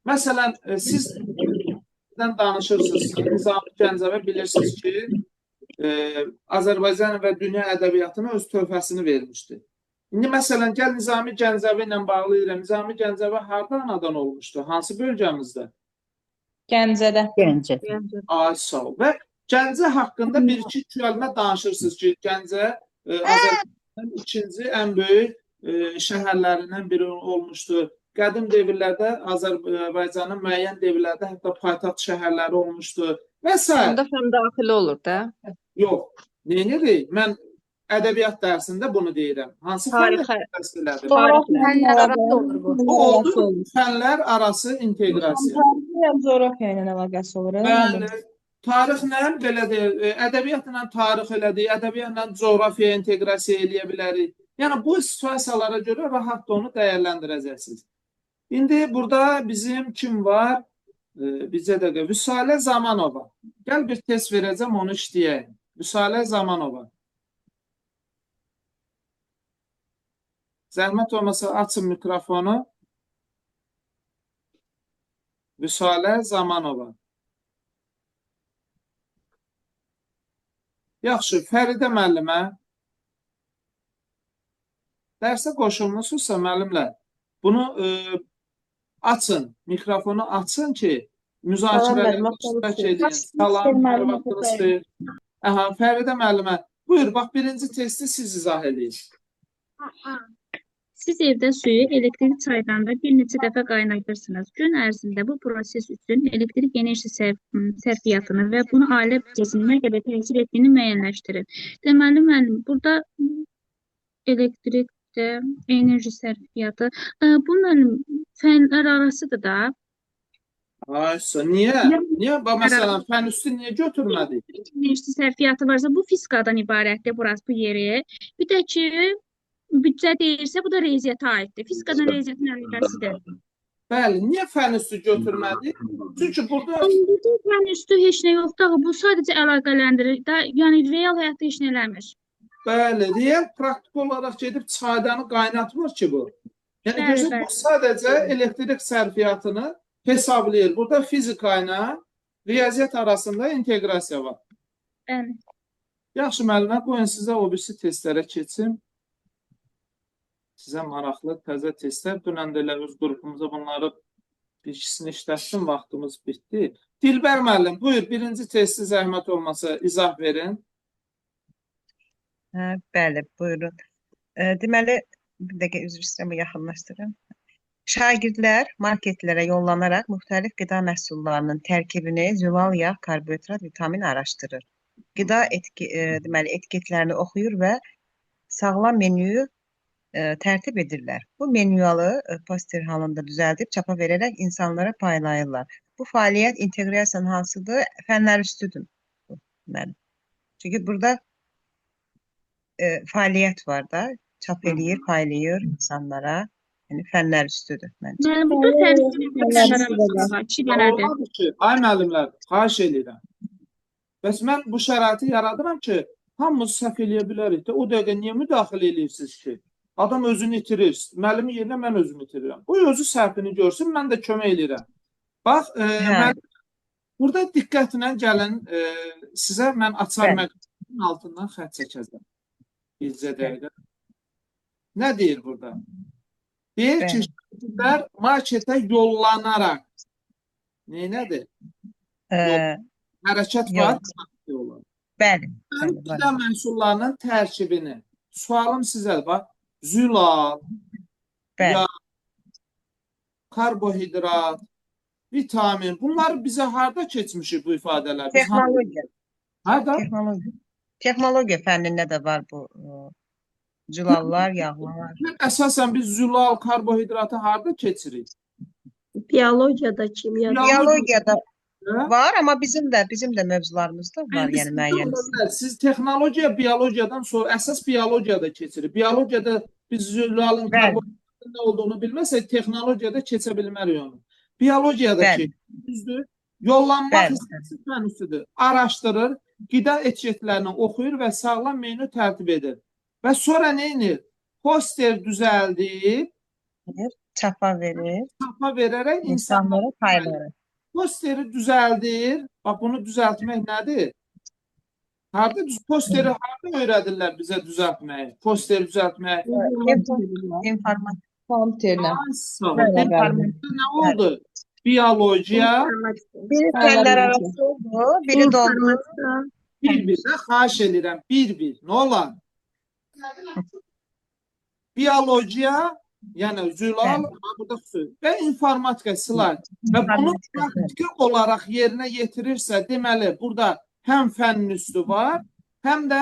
Məsələn, siz danışırsınız, Nizami Gəncəvi bilirsiniz ki, Azərbaycan və dünya ədəbiyyatına öz töhfəsini vermişdi. İndi məsələn, gəl Nizami Gəncəvi ilə bağlı edirəm. Nizami Gəncəvi harda anadan olmuşdu? Hansı bölgəmizdə? Gəncədə. Gəncə. Ay, sağ ol. Və Gəncə haqqında bir-iki kəlmə danışırsınız ki, Gəncə Azərbaycanın ikinci ən böyük şəhərlərindən biri olmuşdu. Qədim dövrlərdə Azərbaycanın müəyyən dövrlərdə hətta paytaxt şəhərləri olmuşdu və s. Onda fən daxili olur da? Yox. Neynirik? Mən ədəbiyyat dərsində bunu deyirəm. Hansı fənlər elədir? Fənlər arası olur bu. Bu oldu fənlər arası inteqrasiya. Tarixlə coğrafiya ilə əlaqəsi olur. Bəli. Tarixlə belə deyil, ədəbiyyatla tarix elədik, ədəbiyyatla coğrafiya inteqrasiya eləyə bilərik. Yəni bu situasiyalara görə rahat da onu dəyərləndirəcəksiniz. İndi burada bizim kim var? Bizə dəqiqə. Vüsalə Zamanova. Gəl bir test verəcəm, onu işləyək. Vüsalə Zamanova. Zəhmət olmasa açın mikrofonu. Vüsalə Zamanova. Yaxşı, Fəridə müəllimə. Dərsə qoşulmuşsunuzsa müəllimlər, bunu açın, mikrofonu açın ki, müzakirələrdə iştirak edin. Salam, hər vaxtınız xeyir. Aha, Fəridə müəllimə, buyur, bax, birinci testi siz izah eləyin. Siz evdə suyu elektrik çaydanda bir neçə dəfə qaynadırsınız. Gün ərzində bu proses üçün elektrik enerji sərfiyyatını və bunu ailə büdcəsinə nə qədər təsir etdiyini müəyyənləşdirin. Deməli, müəllim, burada elektrikdə enerji sərfiyyatı, bu müəllim fənlər arasıdır da. Aysa, niyə? Niyə? Bax, məsələn, fən üstü niyə götürmədik? Enerji sərfiyyatı varsa, bu fizikadan ibarətdir, burası, bu yeri. Bir də ki, büdcə deyirsə, bu da riyaziyyata aiddir. Fizikadan riyaziyyatın əlaqəsidir. Bəli, niyə fən üstü götürmədik? Çünki burada... Burada fən üstü heç nə yoxdur. Bu sadəcə əlaqələndirir. Yəni, real həyatda heç nə eləmir. Bəli, real praktik olaraq gedib çaydanı qaynatmır ki bu. Yəni, görürsən, bu sadəcə elektrik sərfiyyatını hesablayır. Burada fizika ilə riyaziyyat arasında inteqrasiya var. Bəli. Yaxşı, müəllimə, qoyun sizə o birisi testlərə keçim. Sizə maraqlı təzə testlər. Dünən də elə öz qrupumuza bunları bir ikisini işlətdim, vaxtımız bitdi. Dilbər müəllim, buyur, birinci testi zəhmət olmasa izah verin. Hə, bəli, buyurun. Deməli, bir dəqiqə üzr istəyirəm, yaxınlaşdırım. Şagirdlər marketlərə yollanaraq müxtəlif qida məhsullarının tərkibini, zülal yağ, karbohidrat, vitamin araşdırır. Qida deməli, etiketlərini oxuyur və sağlam menüyü tərtib edirlər. Bu menyualı poster halında düzəldib çapa verərək insanlara paylayırlar. Bu fəaliyyət inteqrasiyanın hansıdır? Fənlər üstüdür. Deməli. Çünki burada fəaliyyət var da, çap eləyir, paylayır insanlara. Yəni fənlər üstüdür məncə. Mənim burada fənlər arası var, iki dənədir. Ay müəllimlər, xahiş eləyirəm. Bəs mən bu şəraiti yaradıram ki, hamımız səhv eləyə bilərik də, o dəqiqə niyə müdaxilə eləyirsiniz ki? Adam özünü itirir. Müəllimin yerinə mən özümü itirirəm. Bu özü səhvini görsün, mən də kömək eləyirəm. Bax, Burada diqqətlə gəlin, sizə mən açar Bəli. məqamının altından xətt çəkəcəm. Bircə dəqiqə. Nə deyir burada? Deyir ki, Bəli. şagirdlər marketə yollanaraq neynədir? Hərəkət var, yola. Bəli, Bəli, bəli, qida var. məhsullarının tərkibini. Sualım sizə bax, zülal, Bəli. yağ, karbohidrat, vitamin. Bunlar bizə harda keçmişik bu ifadələr? Biz Texnologiya. Harda? Texnologiya. Texnologiya fənnində də var bu zülallar, yağlar. Əsasən biz zülal, karbohidratı harda keçirik? Biologiyada, kimyada. Biologiyada var, amma bizim də mövzularımızda var, yəni müəyyən. Siz texnologiya biologiyadan sonra əsas biologiyada keçirik. Biologiyada biz zülalın, karbohidratın nə olduğunu bilməsək, texnologiyada keçə bilmərik onu. Biologiyada keçirik, düzdür? Yollanmaq hissəsi fən üstüdür. Araşdırır, qida etiketlərini oxuyur və sağlam menü tərtib edir. Və sonra nə edir? Poster düzəldib, çapa verir. Çapa verərək insanlara paylayır. Posteri düzəldir. Bax, bunu düzəltmək nədir? Harda posteri harda öyrədirlər bizə düzəltməyi? Posteri düzəltməyi. İnformatika. Kompüterlə. İnformatika nə oldu? Biologiya. Biri fənlər arası oldu, biri də oldu. Bir-bir də xahiş edirəm, bir-bir. Nə olar? Biologiya, yəni zülal, burada xüsusi və informatika slayd. Və bunu praktiki olaraq yerinə yetirirsə, deməli, burada həm fənn üstü var, həm də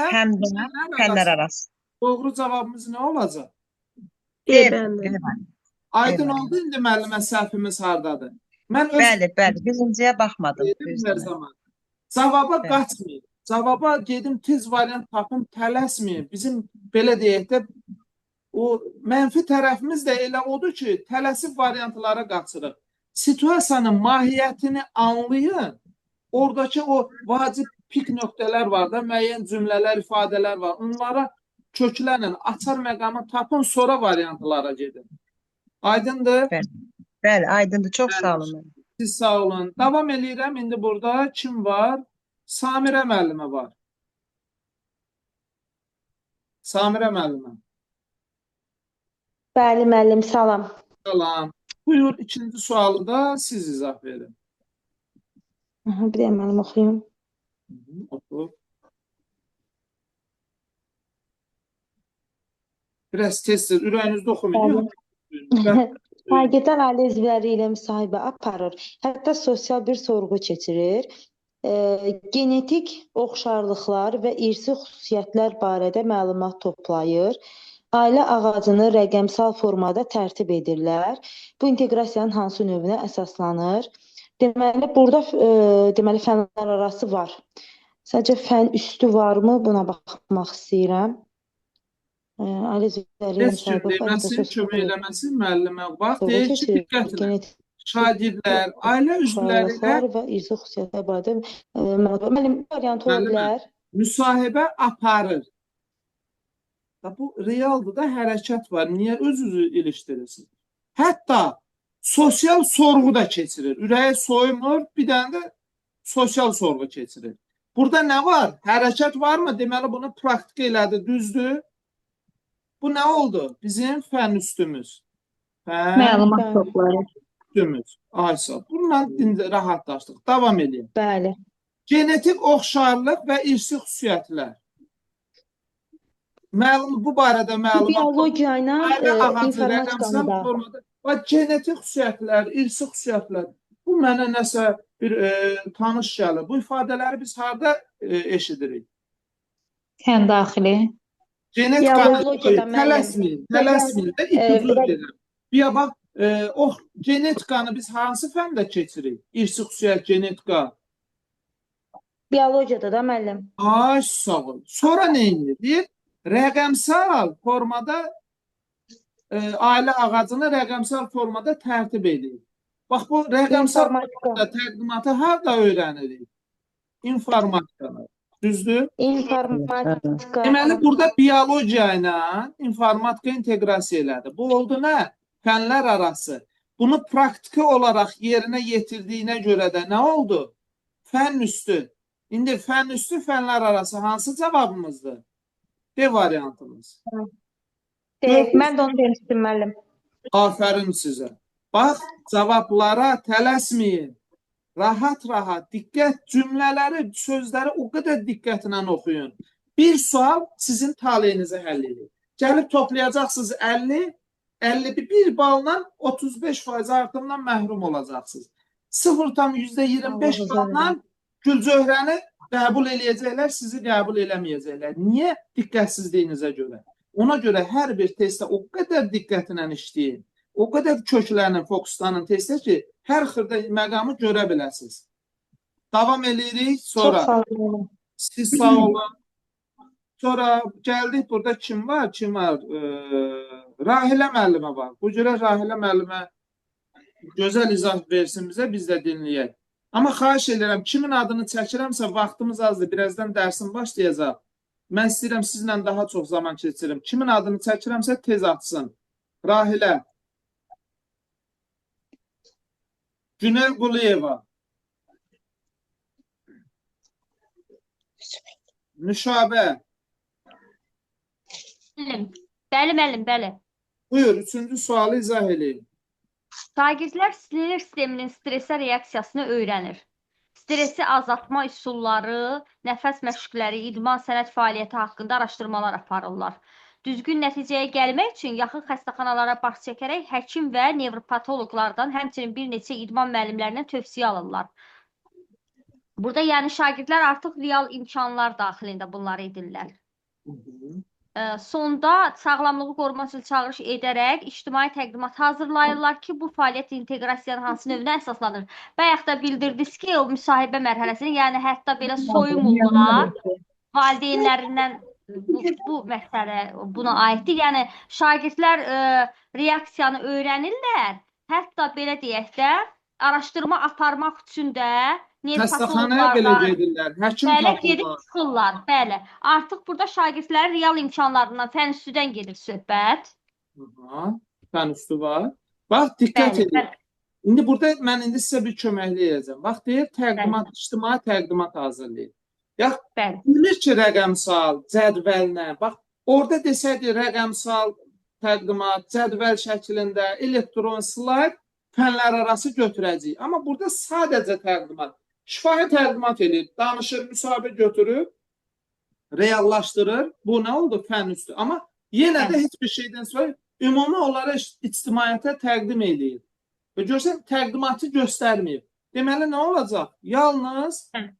fənlər arası. Doğru cavabımız nə olacaq? D. Aydın oldu indi müəllimə səhvimiz hardadır? Mən öz Bəli, bəli, birinciyə baxmadım. Hər zaman. Cavaba qaçmayın. Cavaba gedim tez variant tapım, tələsməyin. Bizim belə deyək də o mənfi tərəfimiz də elə odur ki, tələsik variantlara qaçırıq. Situasiyanın mahiyyətini anlayın. Oradakı o vacib pik nöqtələr var da, müəyyən cümlələr, ifadələr var. Onlara köklənin, açar məqamı tapın, sonra variantlara gedin. Aydındır? Bəli, bəli, aydındır. Çox sağ olun. Siz sağ olun. Davam eləyirəm. İndi burada kim var? Samirə müəllimə var. Samirə müəllimə. Bəli, müəllim, salam. Salam. Buyur, ikinci sualı da siz izah verin. Bir dəqiqə müəllim oxuyum. Oxu. Biraz tez-tez ürəyinizdə oxumayın. Şagirdlər ailə üzvləri ilə müsahibə aparır. Hətta sosial bir sorğu keçirir. Genetik oxşarlıqlar və irsi xüsusiyyətlər barədə məlumat toplayır. Ailə ağacını rəqəmsal formada tərtib edirlər. Bu inteqrasiyanın hansı növünə əsaslanır? Deməli, burada deməli, fənlər arası var. Sadəcə fən üstü varmı? Buna baxmaq istəyirəm. Ailə üzvləri ilə Heç kim müsahibə aparır. Hətta deməsin, sosial kömək eləməsin müəllimə. Bax, sorğu deyir ki, keçirir. diqqətlə. Genetik Şagirdlər, ailə üzvləri ilə oxşarlıqlar və irsi xüsusiyyətlər barədə məlumat. Müəllim, variantı ola Müəllimə, bilər. müsahibə aparır. Da bu realdır da, hərəkət var. Niyə öz-özü ilişdirirsiniz? Hətta sosial sorğu da keçirir. Ürəyi soyumur, bir dənə də sosial sorğu keçirir. Burada nə var? Hərəkət varmı? Deməli, bunu praktik elədi, düzdür. Bu nə oldu? Bizim fən üstümüz. Fən Məlumat toplayır. üstümüz. Aysa, bununla rahatlaşdıq. Davam edeyim. Bəli. Genetik oxşarlıq və irsi xüsusiyyətlər. Bu barədə məlumat Biologiya ilə ailə ağacı informatikanı rəqəmsal da. formada. Bax, genetik xüsusiyyətlər, irsi xüsusiyyətlər. Bu mənə nəsə bir tanış gəlir. Bu ifadələri biz harda eşidirik? Fən daxili. Genetikanı Biologiyada müəllim. tələsməyin, tələsməyin də ipucu verirəm. Bir bax, genetikanı biz hansı fəndə keçirik? İrsi xüsusiyyət, genetika. Biologiyada da müəllim. Ay, sağ ol. Sonra nə edir? Deyir, rəqəmsal formada ailə ağacını rəqəmsal formada tərtib edir. Bax, bu rəqəmsal formada təqdimatı harda öyrənirik? İnformatikanı. Düzdür? İnformatika. Deməli, burada biologiya ilə informatika inteqrasiya elədi. Bu oldu nə? Fənlər arası. Bunu praktiki olaraq yerinə yetirdiyinə görə də nə oldu? Fənn üstü. İndi fənn üstü fənlər arası hansı cavabımızdır? D variantımız. D. Mən də onu demişdim müəllim. Afərin sizə. Bax, cavablara tələsməyin. Rahat-rahat, diqqət, cümlələri, sözləri o qədər diqqətlə oxuyun. Bir sual sizin taleyinizi həll edir. Gəlib toplayacaqsınız 50, 51 balla 35% artımdan məhrum olacaqsınız. 0,25 balla Gülcöhrəni qəbul eləyəcəklər, sizi qəbul eləməyəcəklər. Niyə? Diqqətsizliyinizə görə. Ona görə hər bir testdə o qədər diqqətlə işləyin. O qədər köklənin, fokuslanın testdə ki, hər xırda məqamı görə biləsiniz. Davam eləyirik. Sonra Çox sağ olun. Siz sağ olun. Sonra gəldik burada kim var? Kim var? Rahilə müəllimə var. Bu görə Rahilə müəllimə gözəl izah versin bizə, biz də dinləyək. Amma xahiş edirəm, kimin adını çəkirəmsə vaxtımız azdır. Birazdan dərsim başlayacaq. Mən istəyirəm sizlə daha çox zaman keçirim. Kimin adını çəkirəmsə tez atsın. Rahilə. Günel Quliyeva. Nüşabə. Müəllim. Bəli, müəllim, bəli. Buyur, üçüncü sualı izah eləyin. Şagirdlər sinir sisteminin stresə reaksiyasını öyrənir. Stresi azaltma üsulları, nəfəs məşqləri, idman, sənət fəaliyyəti haqqında araşdırmalar aparırlar. Düzgün nəticəyə gəlmək üçün yaxın xəstəxanalara baş çəkərək həkim və nevropatoloqlardan, həmçinin bir neçə idman müəllimlərindən tövsiyə alırlar. Burada yəni şagirdlər artıq real imkanlar daxilində bunları edirlər. Sonda sağlamlığı qorumaq üçün çağırış edərək ictimai təqdimat hazırlayırlar ki, bu fəaliyyət inteqrasiyanın hansı növünə əsaslanır? Bayaq da bildirdiniz ki, o müsahibə mərhələsini, yəni hətta belə soyumurlar valideynlərindən bu məsələ buna aiddir. Yəni şagirdlər reaksiyanı öyrənirlər. Hətta belə deyək də, araşdırma aparmaq üçün də Xəstəxanaya belə gedirlər, həkim Bəli, gedib tapırlar. çıxırlar. Bəli. Artıq burada şagirdlərin real imkanlarından, fənn üstüdən gedir söhbət. Aha, fənn üstü var. Bax, diqqət Bəli, edin. bəli. İndi burada mən indi sizə bir köməklik edəcəm. Bax, deyir, təqdimat, ictimai təqdimat hazırlayın. Yax, bilir ki, rəqəmsal, cədvəllə. Bax, orada desəydi rəqəmsal təqdimat, cədvəl şəklində, elektron slayd fənlər arası götürəcəyik. Amma burada sadəcə təqdimat. Şifahi təqdimat eləyir, danışır, müsahibə götürür, reallaşdırır. Bu nə oldu? Fənn üstü. Amma yenə də heç bir şeydən sonra ümumi olaraq ictimaiyyətə təqdim eləyir. Və görsən, təqdimatı göstərməyib. Deməli, nə olacaq? Yalnız Bəli,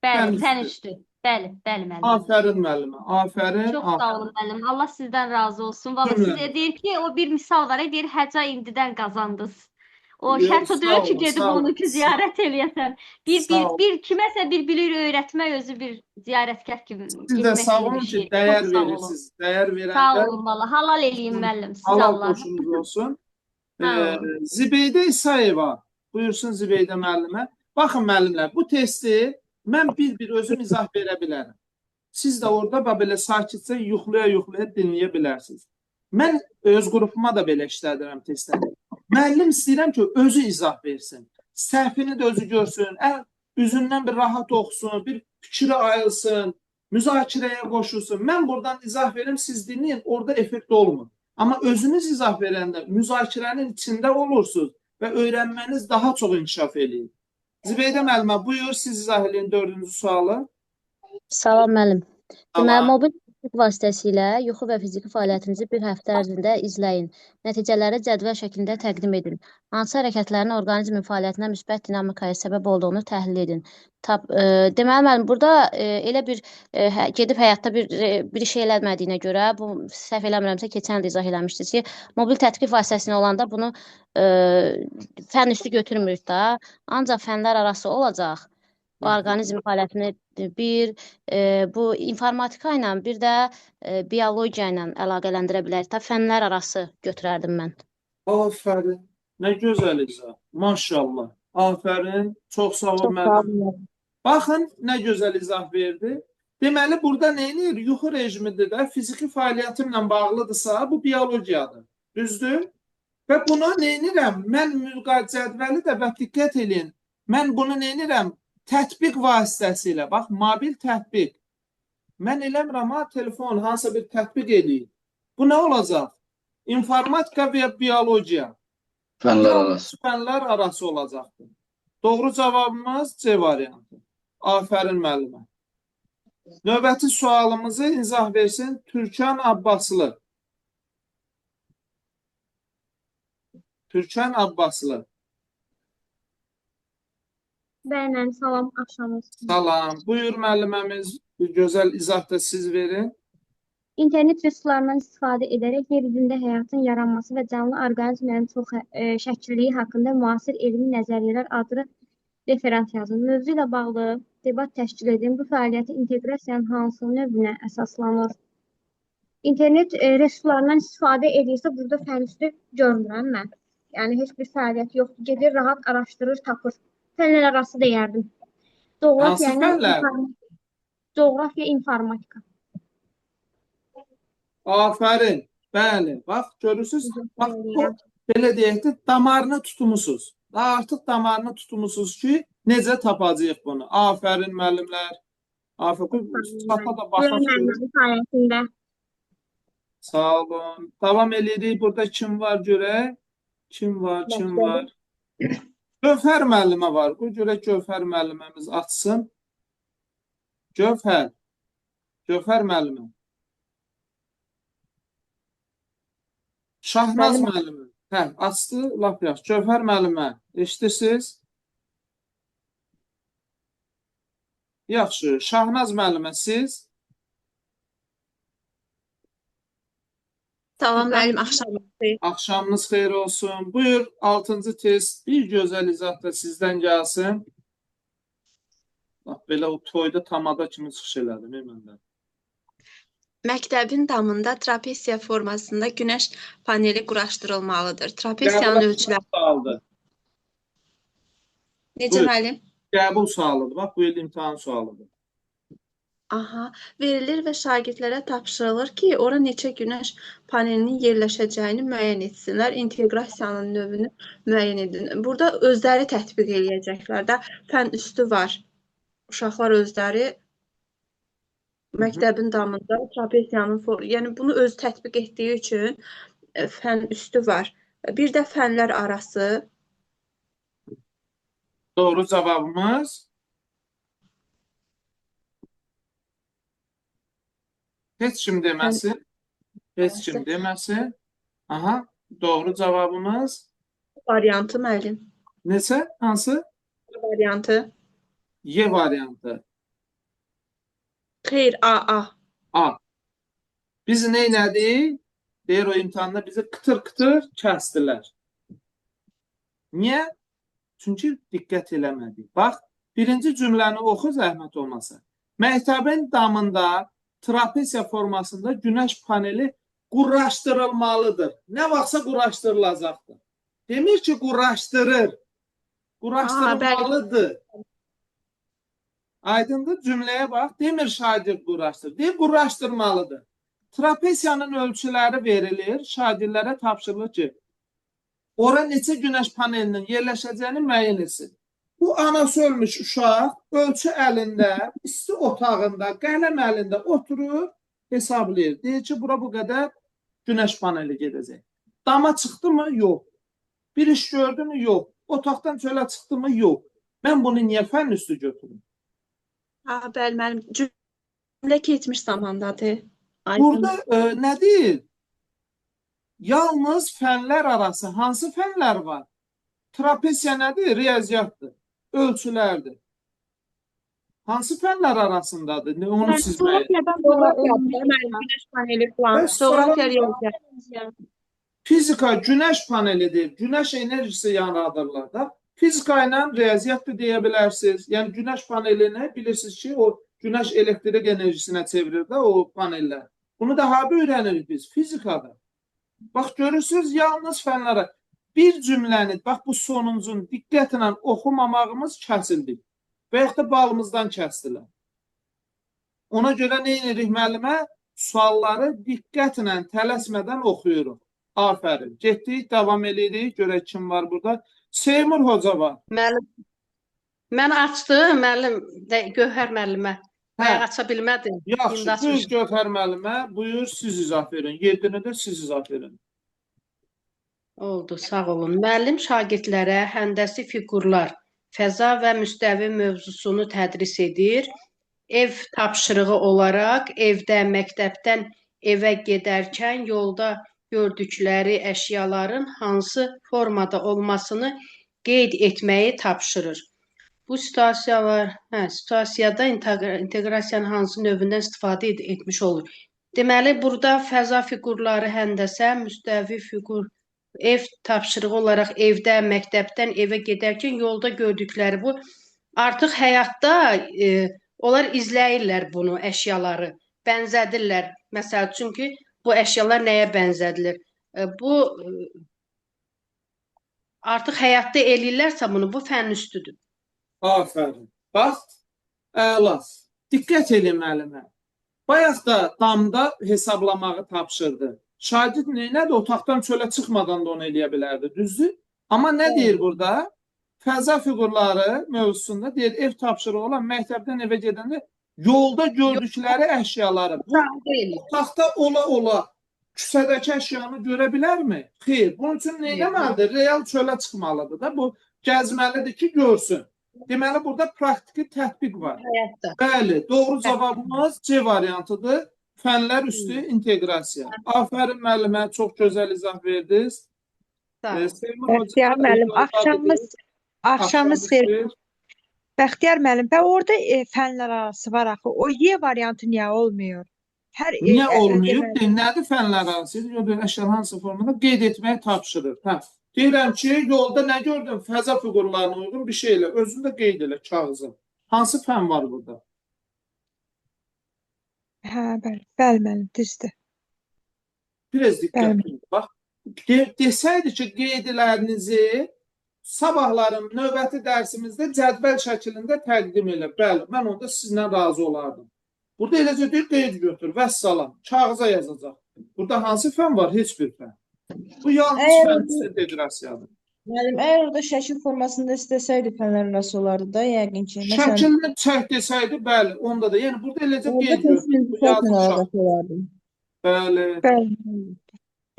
fənn fənn üstü. üstü. Bəli, bəli müəllim. Afərin müəllimə, afərin, Çox sağ afərin. olun müəllim. Allah sizdən razı olsun. Vallahi Cümlə. sizə deyir ki, o bir misal var, deyir, həca indidən qazandınız. O Yox, şərt o sağ deyil ki, olun, gedib sağ onu olun. ki, ziyarət eləyəsən. Bir, Sağ bir, olun. bir kiməsə bir bilir öyrətmək özü bir ziyarətgah kimi Siz də getmək sağ kimi olun bir ki, şey. dəyər Çox sağ olun. verirsiniz. Dəyər Sağ verəndə olun vallahi. Halal eləyin müəllim, siz halal Allah. qoşunuz olsun. Sağ olun. Zibeydə İsayeva, buyursun Zibeydə müəllimə. Baxın müəllimlər, bu testi mən bir-bir özüm izah verə bilərəm. Siz də orada bax belə sakitcə yuxlaya-yuxlaya dinləyə bilərsiniz. Mən öz qrupuma da belə işlədirəm testləri. Müəllim istəyirəm ki, özü izah versin. Səhvini də özü görsün, üzündən bir rahat oxusun, bir fikri ayılsın, müzakirəyə qoşulsun. Mən buradan izah verim, siz dinləyin, orada effekt olmur. Amma özünüz izah verəndə müzakirənin içində olursunuz və öyrənməniz daha çox inkişaf eləyir. Zibeydə müəllimə, buyur, siz izah eləyin dördüncü sualı. Salam müəllim. Deməli, Salam. mobil təqib vasitəsilə yuxu və fiziki fəaliyyətinizi bir həftə ərzində izləyin. Nəticələri cədvəl şəklində təqdim edin. Hansı hərəkətlərin orqanizmin fəaliyyətinə müsbət dinamikaya səbəb olduğunu təhlil edin. Deməli, müəllim, burada elə bir gedib həyatda bir şey eləmədiyinə görə, bu səhv eləmirəmsə, keçən il də izah eləmişdiniz ki, mobil tətbiq vasitəsilə olanda bunu fənn üstü götürmürük da, ancaq fənlər arası olacaq. Bu orqanizm fəaliyyətini bir bu informatika ilə, bir də biologiya ilə əlaqələndirə bilərik. Ta fənlər arası götürərdim mən. Afərin. Nə gözəl izah. Maşallah. Afərin. Çox sağ ol Çox sağ müəllim. olun. Baxın, nə gözəl izah verdi. Deməli, burada nə edir? Yuxu rejimidir də, fiziki fəaliyyətimlə bağlıdırsa, bu biologiyadır. Düzdür? Və bunu nə edirəm? Mən cədvəli də və diqqət eləyin. Mən bunu nə edirəm? Tətbiq vasitəsilə, bax, mobil tətbiq. Mən eləmirəm ha, telefon hansısa bir tətbiq eləyir. Bu nə olacaq? İnformatika və biologiya. Fənlər arası. Fənlər arası olacaqdır. Doğru cavabımız C variantı. Afərin müəllimə. Növbəti sualımızı izah versin Türkan Abbaslı. Türkan Abbaslı. Bəli, müəllim, salam, axşamınız. Salam. Buyur müəlliməmiz, bir gözəl izah da siz verin. İnternet resurslarından istifadə edərək yer üzündə həyatın yaranması və canlı orqanizmlərin çox şəkilliyi haqqında müasir elmi nəzəriyyələr adlı referat yazın. Mövzu ilə bağlı debat təşkil edin. Bu fəaliyyəti inteqrasiyanın hansı növünə əsaslanır? İnternet resurslarından istifadə edirsə, burada fən üstü görmürəm mən. Yəni, heç bir fəaliyyət yoxdur. Gedir, rahat araşdırır, tapır. Fənlər arası deyərdim. Hansı fənlər? Coğrafiya, informatika. Afərin. Bəli. Bax, görürsünüz. Bax, bu, belə deyək də, damarını tutmusunuz. Daha artıq damarını tutmusunuz ki, necə tapacağıq bunu? Afərin müəllimlər. Afərin. Çata da baxaq. Sayəsində. Sağ olun. Davam edirik. Burada kim var görək? Kim var? Kim var? Gövhər müəllimə var. Qoy görək Gövhər müəlliməmiz açsın. Gövhər. Gövhər müəllimə. Şahnaz müəllimə. Hə, açdı, lap yaxşı. Gövhər müəllimə, eşidirsiniz? Yaxşı. Şahnaz müəllimə, siz? Salam müəllim, axşamınız xeyir. Axşamınız xeyir olsun. Buyur, 6-cı test. Bir gözəl izah da sizdən gəlsin. Bax, belə o toyda tamada kimi çıxış elədim, mən də. Məktəbin damında trapesiya formasında günəş paneli quraşdırılmalıdır. Trapesiyanın ölçüləri sualıdır. Necə müəllim? Qəbul sualıdır. Bax, bu il imtahan sualıdır. Aha, verilir və şagirdlərə tapşırılır ki, ora neçə günəş panelinin yerləşəcəyini müəyyən etsinlər, inteqrasiyanın növünü müəyyən edin. Burada özləri tətbiq eləyəcəklər də, fən üstü var. Uşaqlar özləri məktəbin damında trapesiyanın, yəni bunu öz tətbiq etdiyi üçün fən üstü var. Bir də fənlər arası. Doğru cavabımız? Heç kim deməsin. Heç kim deməsin. Aha, doğru cavabımız? Variantı müəllim. Neçə? Hansı? Variantı. Y variantı. Xeyr, A, A. A. Biz nə elədik? Deyir o imtahanda bizi qıtır-qıtır kəsdilər. Niyə? Çünki diqqət eləmədik. Bax, birinci cümləni oxu, zəhmət olmasa. Məktəbin damında trapesiya formasında günəş paneli quraşdırılmalıdır. Nə vaxtsa quraşdırılacaqdır. Demir ki, quraşdırır. Quraşdırılmalıdır. Aydındır, cümləyə bax. Demir şagird quraşdırır. Deyir, quraşdırmalıdır. Trapesiyanın ölçüləri verilir. Şagirdlərə tapşırılır ki, ora neçə günəş panelinin yerləşəcəyini müəyyən etsin. Bu anası ölmüş uşaq ölçü əlində, isti otağında, qələm əlində oturur, hesablayır. Deyir ki, bura bu qədər günəş paneli gedəcək. Dama çıxdı mı? Yox. Bir iş gördü mü? Yox. Otaqdan çölə çıxdı mı? Yox. Mən bunu niyə fənn üstü götürüm? Ha, bəli, müəllim. Cümlə keçmiş zamandadır. Burada nə deyir? Yalnız fənlər arası hansı fənlər var? Trapesiya nədir? Riyaziyyatdır. Ölçülərdir. Hansı fənlər arasındadır? Onu siz müəyyən. Coğrafiya, riyaziyyat. Fizika günəş panelidir. Günəş enerjisi yaradırlar da. Fizika ilə riyaziyyat da deyə bilərsiniz. Yəni günəş panelini bilirsiniz ki, o günəş elektrik enerjisinə çevirir də o panellər. Bunu da harda öyrənirik biz? Fizikada. Bax görürsünüz, yalnız fənlərə. Bir cümləni, bax bu sonuncunu diqqətlə oxumamağımız kəsildi. Və yaxud da balımızdan kəsdilər. Ona görə nə edirik müəllimə? Sualları diqqətlə, tələsmədən oxuyuruq. Afərin. Getdik, davam edirik. Görək kim var burada. Seymur Hoca var. Müəllim. Mən açdım, müəllim, Gövhər müəllimə. Bayaq aça bilmədim. Yaxşı, İndi buyur açmışam. Gövhər müəllimə, buyur siz izah verin. 7-ni də siz izah verin. Oldu, sağ olun. Müəllim şagirdlərə həndəsi fiqurlar, fəza və müstəvi mövzusunu tədris edir. Ev tapşırığı olaraq evdə, məktəbdən evə gedərkən yolda gördükləri əşyaların hansı formada olmasını qeyd etməyi tapşırır. Bu situasiyalar, situasiyada inteqrasiyanın hansı növündən istifadə etmiş olur? Deməli, burada fəza fiqurları həndəsə, müstəvi fiqur, ev tapşırığı olaraq evdə, məktəbdən evə gedərkən yolda gördükləri bu artıq həyatda onlar izləyirlər bunu, əşyaları, bənzədirlər. Məsəl üçün ki, bu əşyalar nəyə bənzədilir? Bu artıq həyatda eləyirlərsə bunu, bu fənn üstüdür. Afərin. Bax, əla. Diqqət edin müəllimə. Bayaq da damda hesablamağı tapşırdı. Şagird neynədir? Otaqdan çölə çıxmadan da onu eləyə bilərdi, düzdür? Amma nə deyir burada? Fəza fiqurları mövzusunda deyir, ev tapşırığı olan məktəbdən evə gedəndə yolda gördükləri əşyaları, bu otaqda ola-ola küçədəki əşyanı görə bilərmi? Xeyr. Bunun üçün nə etməlidir? Real çölə çıxmalıdır da. Bu gəzməlidir ki, görsün. Deməli, burada praktiki tətbiq var. Həyatda. Bəli, doğru cavabımız C variantıdır. Fənlər üstü inteqrasiya. Afərin müəllimə, çox gözəl izah verdiniz. Bəxtiyar müəllim, axşamınız xeyir. Bəxtiyar müəllim, bə orada fənlər arası var axı. O Y variantı niyə olmuyor? Niyə olmuyor? Nədir fənlər arası? Yox, əşyalar hansı formada qeyd etməyi tapşırır. Hə. Deyirəm ki, yolda nə gördün? Fəza fiqurlarına uyğun bir şeylə. Özün də qeyd elə kağıza. Hansı fən var burada? Hə, bəli, bəli müəllim, düzdür. Biraz diqqətli. Bax, desəydi ki, qeydlərinizi sabahların növbəti dərsimizdə cədvəl şəklində təqdim elə. Bəli, mən onda sizinlə razı olardım. Burada eləcə deyir, qeyd götür, vəssalam, kağıza yazacaq. Burada hansı fən var? Heç bir fən. Bu yalnız fən inteqrasiyadır. Müəllim, əgər orada şəkil formasında istəsəydi fənlər arası olardı da, yəqin ki. Məsələn, Şəklini çək desəydi, bəli, onda da. Yəni, burada eləcə qeyd götür. Bəli. Bəli.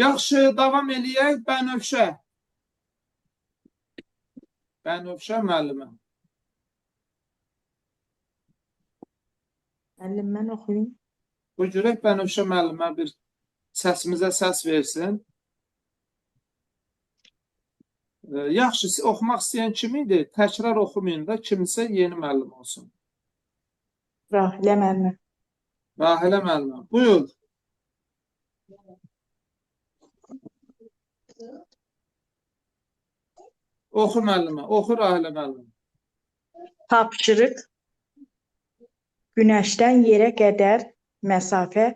Yaxşı, davam eləyək. Bənövşə. Bənövşə müəllimə. Müəllim, mən oxuyum. Bu görək Bənövşə müəllimə bir səsimizə səs versin. Yaxşı, oxumaq istəyən kim idi? Təkrar oxumayın da, kimsə yeni müəllim olsun. Rahilə müəllimə. Rahilə müəllimə. Buyur. Oxu müəllimə, oxu Rahilə müəllimə. Tapşırıq. Günəşdən yerə qədər məsafə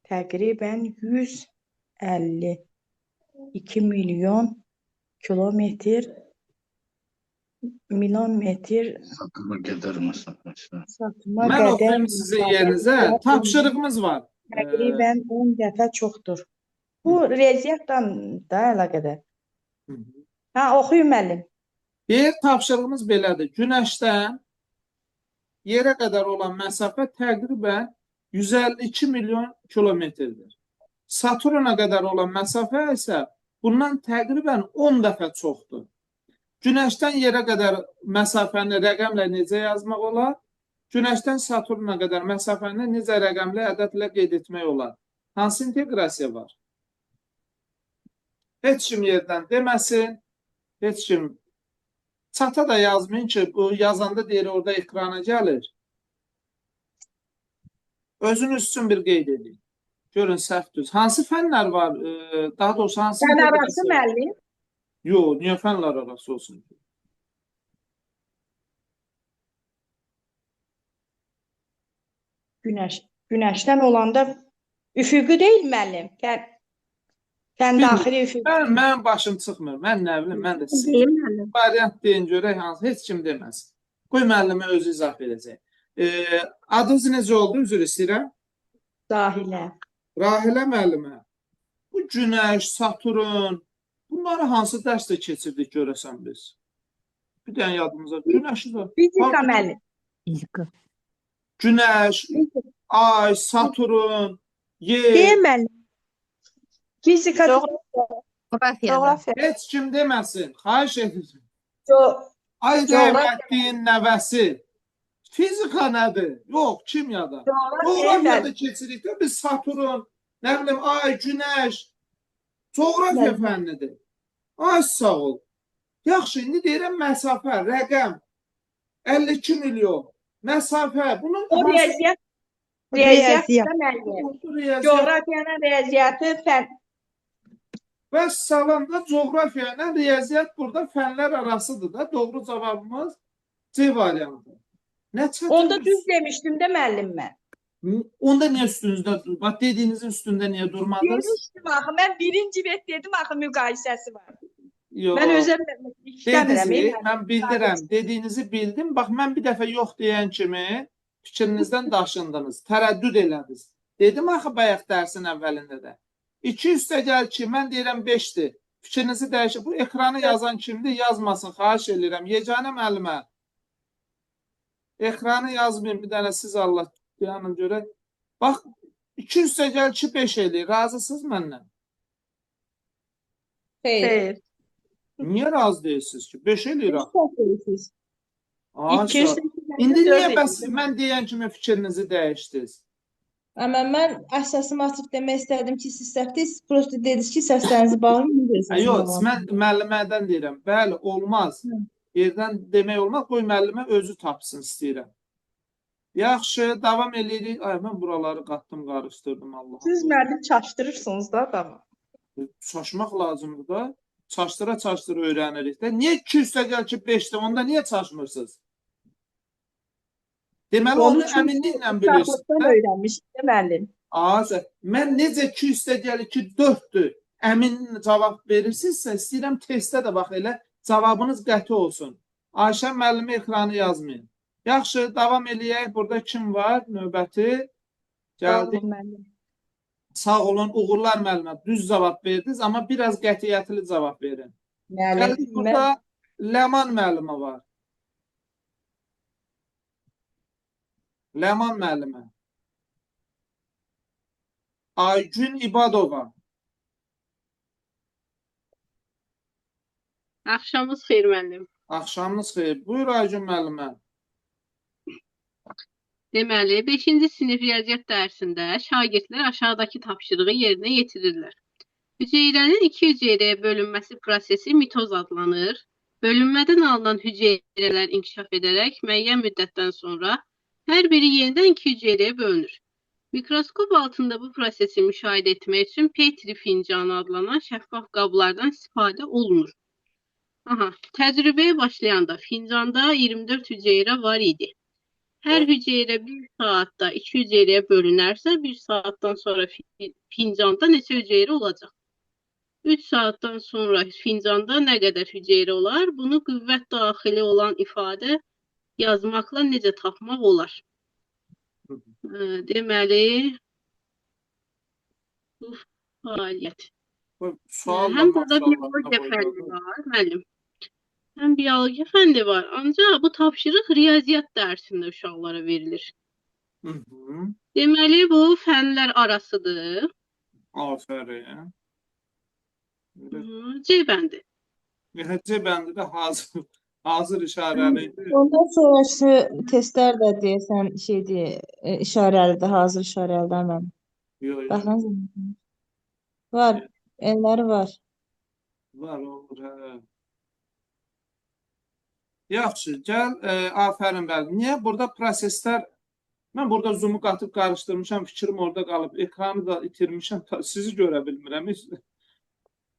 təqribən 152 milyon kilometr milometr Satıma qədər məsafəsi. Satıma Mən qədər oxuyum sizin yerinizə. Tapşırığımız var. Təqribən 10 dəfə çoxdur. Bu riyaziyyatla da əlaqədar. Ha, oxuyun müəllim. Deyir, tapşırığımız belədir. Günəşdən yerə qədər olan məsafə təqribən 152 milyon kilometrdir. Saturna qədər olan məsafə isə bundan təqribən 10 dəfə çoxdur. Günəşdən yerə qədər məsafəni rəqəmlə necə yazmaq olar? Günəşdən Saturna qədər məsafəni necə rəqəmli ədədlə qeyd etmək olar? Hansı inteqrasiya var? Heç kim yerdən deməsin, heç kim çata da yazmayın ki, bu yazanda deyir orada ekrana gəlir. Özünüz üçün bir qeyd edin. Görün səhv düz. Hansı fənlər var? Daha doğrusu hansı Fən arası müəllim? Yox, niyə fənlər arası olsun ki? Günəş, günəşdən olanda üfüqü deyil müəllim. Fən daxili üfüqü. Mənim başım çıxmır. Mən nə bilim, mən də sizin. Variant deyin görək hansı. Heç kim deməz. Qoy müəllimə özü izah verəcək. Adınız necə oldu? Üzr istəyirəm. Rahilə. Rahilə müəllimə. Bu Günəş, Saturn, bunları hansı dərsdə keçirdik görəsən biz? Bir dənə yadımıza. Günəşi də. Fizika müəllim. Fizika. Günəş, ay, Saturn, yer. D müəllim. Fizika. Coğrafiyada. Heç kim deməsin. Xahiş edirəm. Ay rəhmətliyin nəvəsi. Fizika nədir? Yox, kimyada. Coğrafiyada keçirik də biz Saturn, nə bilim, ay, günəş. Coğrafiya fənnidir. Ay, sağ ol. Yaxşı, indi deyirəm məsafə, rəqəm. 52 milyon. Məsafə. Bunun O riyaziyyat. Riyaziyyat. Riyaziyyat müəllim. Coğrafiyanın riyaziyyatı fən. Və salam da coğrafiya ilə riyaziyyat burada fənlər arasıdır da. Doğru cavabımız C variantı. Nə çətin? Onda düz demişdim də müəllim mən. Onda niyə üstünüzdə, bax dediyinizin üstündə niyə durmadınız? Demişdim axı, mən birinci bet dedim axı müqayisəsi var. Yox. Mən özüm işləmirəm. Dediniz, mən bildirəm. Dediyinizi bildim. Bax mən bir dəfə yox deyən kimi fikrinizdən daşındınız, tərəddüd elədiniz. Dedim axı bayaq dərsin əvvəlində də. 2 üstə gəl ki, mən deyirəm 5-dir. Fikrinizi dəyişir. Bu ekranı yazan kimdir? Yazmasın, xahiş eləyirəm. Yeganə müəllimə. Ekranı yazmayın bir dənə siz Allah dayanın görək. Bax, 2 üstə gəl ki, 5 eləyir. Razısınız məndən? Xeyr. Niyə razı deyilsiniz ki? 5 eləyir axı. İki İndi niyə bəs mən deyən kimi fikrinizi dəyişdiniz? Amma mən əsasımı açıb demək istədim ki, siz səhv deyilsiniz. Prosta dediniz ki, səslərinizi bağlayın. Yox, mən müəllimədən deyirəm. Bəli, olmaz. Yerdən demək olmaz. Qoy müəllimə özü tapsın istəyirəm. Yaxşı, davam eləyirik. Ay, mən buraları qatdım, qarışdırdım Allah'a. Siz müəllim çaşdırırsınız da adamı. Çaşmaq lazımdır da. Çaşdıra-çaşdıra öyrənirik də. Niyə 2 üstə gəl ki, 5-dir? Onda niyə çaşmırsınız? Deməli, onu əminliklə bilirsiniz. Uşaqlıqdan öyrənmişdim müəllim. Azə, mən necə 2 üstə gəl ki, 4-dür, əmin cavab verirsinizsə, istəyirəm testdə də bax elə cavabınız qəti olsun. Ayşə müəllimi ekranı yazmayın. Yaxşı, davam eləyək. Burada kim var? Növbəti gəldi. Sağ olun, uğurlar müəllimə. Düz cavab verdiniz, amma biraz qətiyyətli cavab verin. Gəldik, burada Ləman müəllimə var. Ləman müəllimə. Aygün İbadova. Axşamınız xeyir müəllim. Axşamınız xeyir. Buyur Aygün müəllimə. Deməli, 5-ci sinif riyaziyyat dərsində şagirdlər aşağıdakı tapşırığı yerinə yetirirlər. Hüceyrənin iki hüceyrəyə bölünməsi prosesi mitoz adlanır. Bölünmədən alınan hüceyrələr inkişaf edərək müəyyən müddətdən sonra hər biri yenidən iki hüceyrəyə bölünür. Mikroskop altında bu prosesi müşahidə etmək üçün Petri fincanı adlanan şəffaf qablardan istifadə olunur. Aha, təcrübəyə başlayanda fincanda 24 hüceyrə var idi. Hər hüceyrə bir saatda iki hüceyrəyə bölünərsə, bir saatdan sonra fincanda neçə hüceyrə olacaq? 3 saatdan sonra fincanda nə qədər hüceyrə olar? Bunu qüvvət daxili olan ifadə yazmaqla necə tapmaq olar? Deməli, bu fəaliyyət. Həm burada biologiya fənni var, müəllim. Həm biologiya fənni var, ancaq bu tapşırıq riyaziyyat dərsində uşaqlara verilir. Deməli, bu fənlər arasıdır. Afərin. C bəndi. C bəndi də hazır işarəli idi. Ondan sonrası testlər də deyəsən şeydir, işarəlidir, hazır işarəlidir mən. Yox, yox. Var, elləri var. Var, olur, hə. Yaxşı, gəl, afərin bəli. Niyə? Burada proseslər, mən burada Zoom-u qatıb qarışdırmışam, fikrim orada qalıb, ekranı da itirmişəm, sizi görə bilmirəm.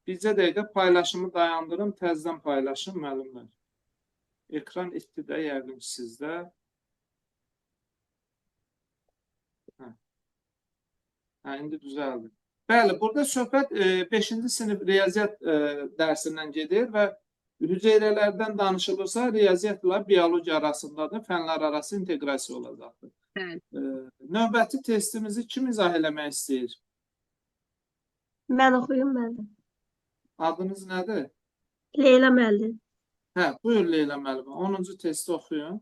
Bircə dəqiqə paylaşımı dayandırım, təzədən paylaşım, müəllimlər. Ekran itdi də yəqin ki sizdə. Hə, indi düzəldi. Bəli, burada söhbət 5-ci sinif riyaziyyat dərsindən gedir və hüceyrələrdən danışılırsa, riyaziyyatla biologiya arasındadır, fənlər arası inteqrasiya olacaqdır. Növbəti testimizi kim izah eləmək istəyir? Mən oxuyum müəllim. Adınız nədir? Leyla müəllim. Hə, buyur Leyla müəllimə. 10-cu testi oxuyun.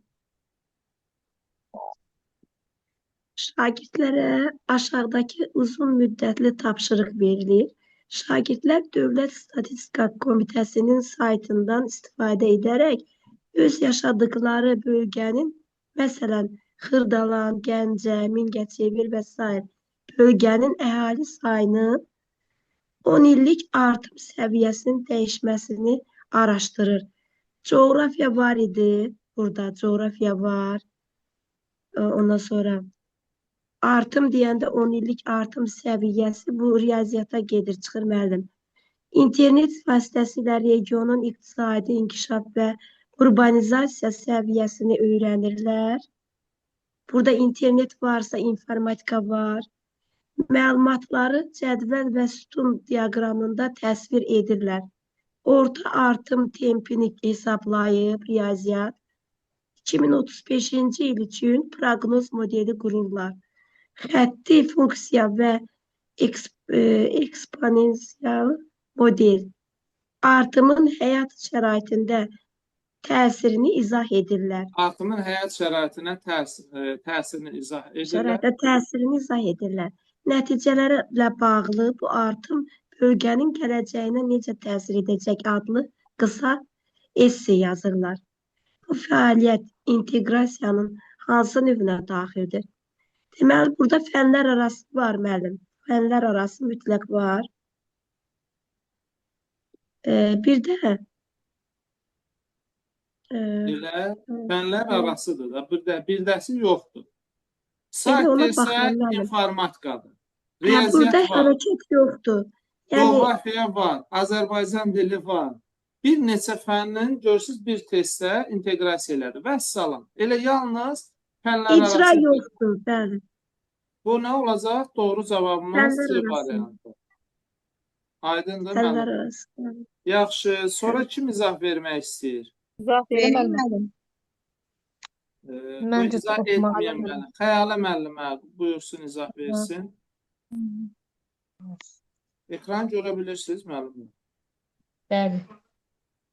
Şagirdlərə aşağıdakı uzun müddətli tapşırıq verilir. Şagirdlər Dövlət Statistika Komitəsinin saytından istifadə edərək öz yaşadıkları bölgənin, məsələn, Xırdalan, Gəncə, Mingəçevir və sair bölgənin əhali sayının 10 illik artım səviyyəsinin dəyişməsini araşdırır. Coğrafiya var idi. Burada coğrafiya var. Ondan sonra artım deyəndə 10 illik artım səviyyəsi bu riyaziyyata gedir, çıxır müəllim. İnternet vasitəsilə regionun iqtisadi inkişaf və urbanizasiya səviyyəsini öyrənirlər. Burada internet varsa informatika var. Məlumatları cədvəl və sütun diaqramında təsvir edirlər. Orta artım tempini hesablayıb riyaziyyat 2035-ci il üçün proqnoz modeli qururlar. Xətti funksiya və eksponensial model artımın həyat şəraitində təsirini izah edirlər. Artımın həyat şəraitinə təsirini izah edirlər. Şəraitə təsirini izah edirlər. Nəticələrlə bağlı bu artım bölgənin gələcəyinə necə təsir edəcək adlı qısa esse yazırlar. Bu fəaliyyət inteqrasiyanın hansı növünə daxildir? Deməli, burada fənlər arası var, müəllim. Fənlər arası mütləq var. Bir də Elə fənlər arasıdır da. Birdəsi yoxdur. Sayt desə informatikadır. Riyaziyyat burada var. Hərəkət yoxdur. Yəni, coğrafiya var, Azərbaycan dili var. Bir neçə fənnin görürsünüz bir testə inteqrasiya elədi. Vəssalam. Elə yalnız fənlər arası. İcra yoxdur, bəli. Bu nə olacaq? Doğru cavabımız C variantı. Aydındır fənlər arası. Yaxşı, sonra kim izah vermək istəyir? İzah verim müəllim. Bu izah etməyəm müəllim. Xəyalə müəllimə buyursun, izah versin. Ekran görə bilirsiniz müəllim? Bəli.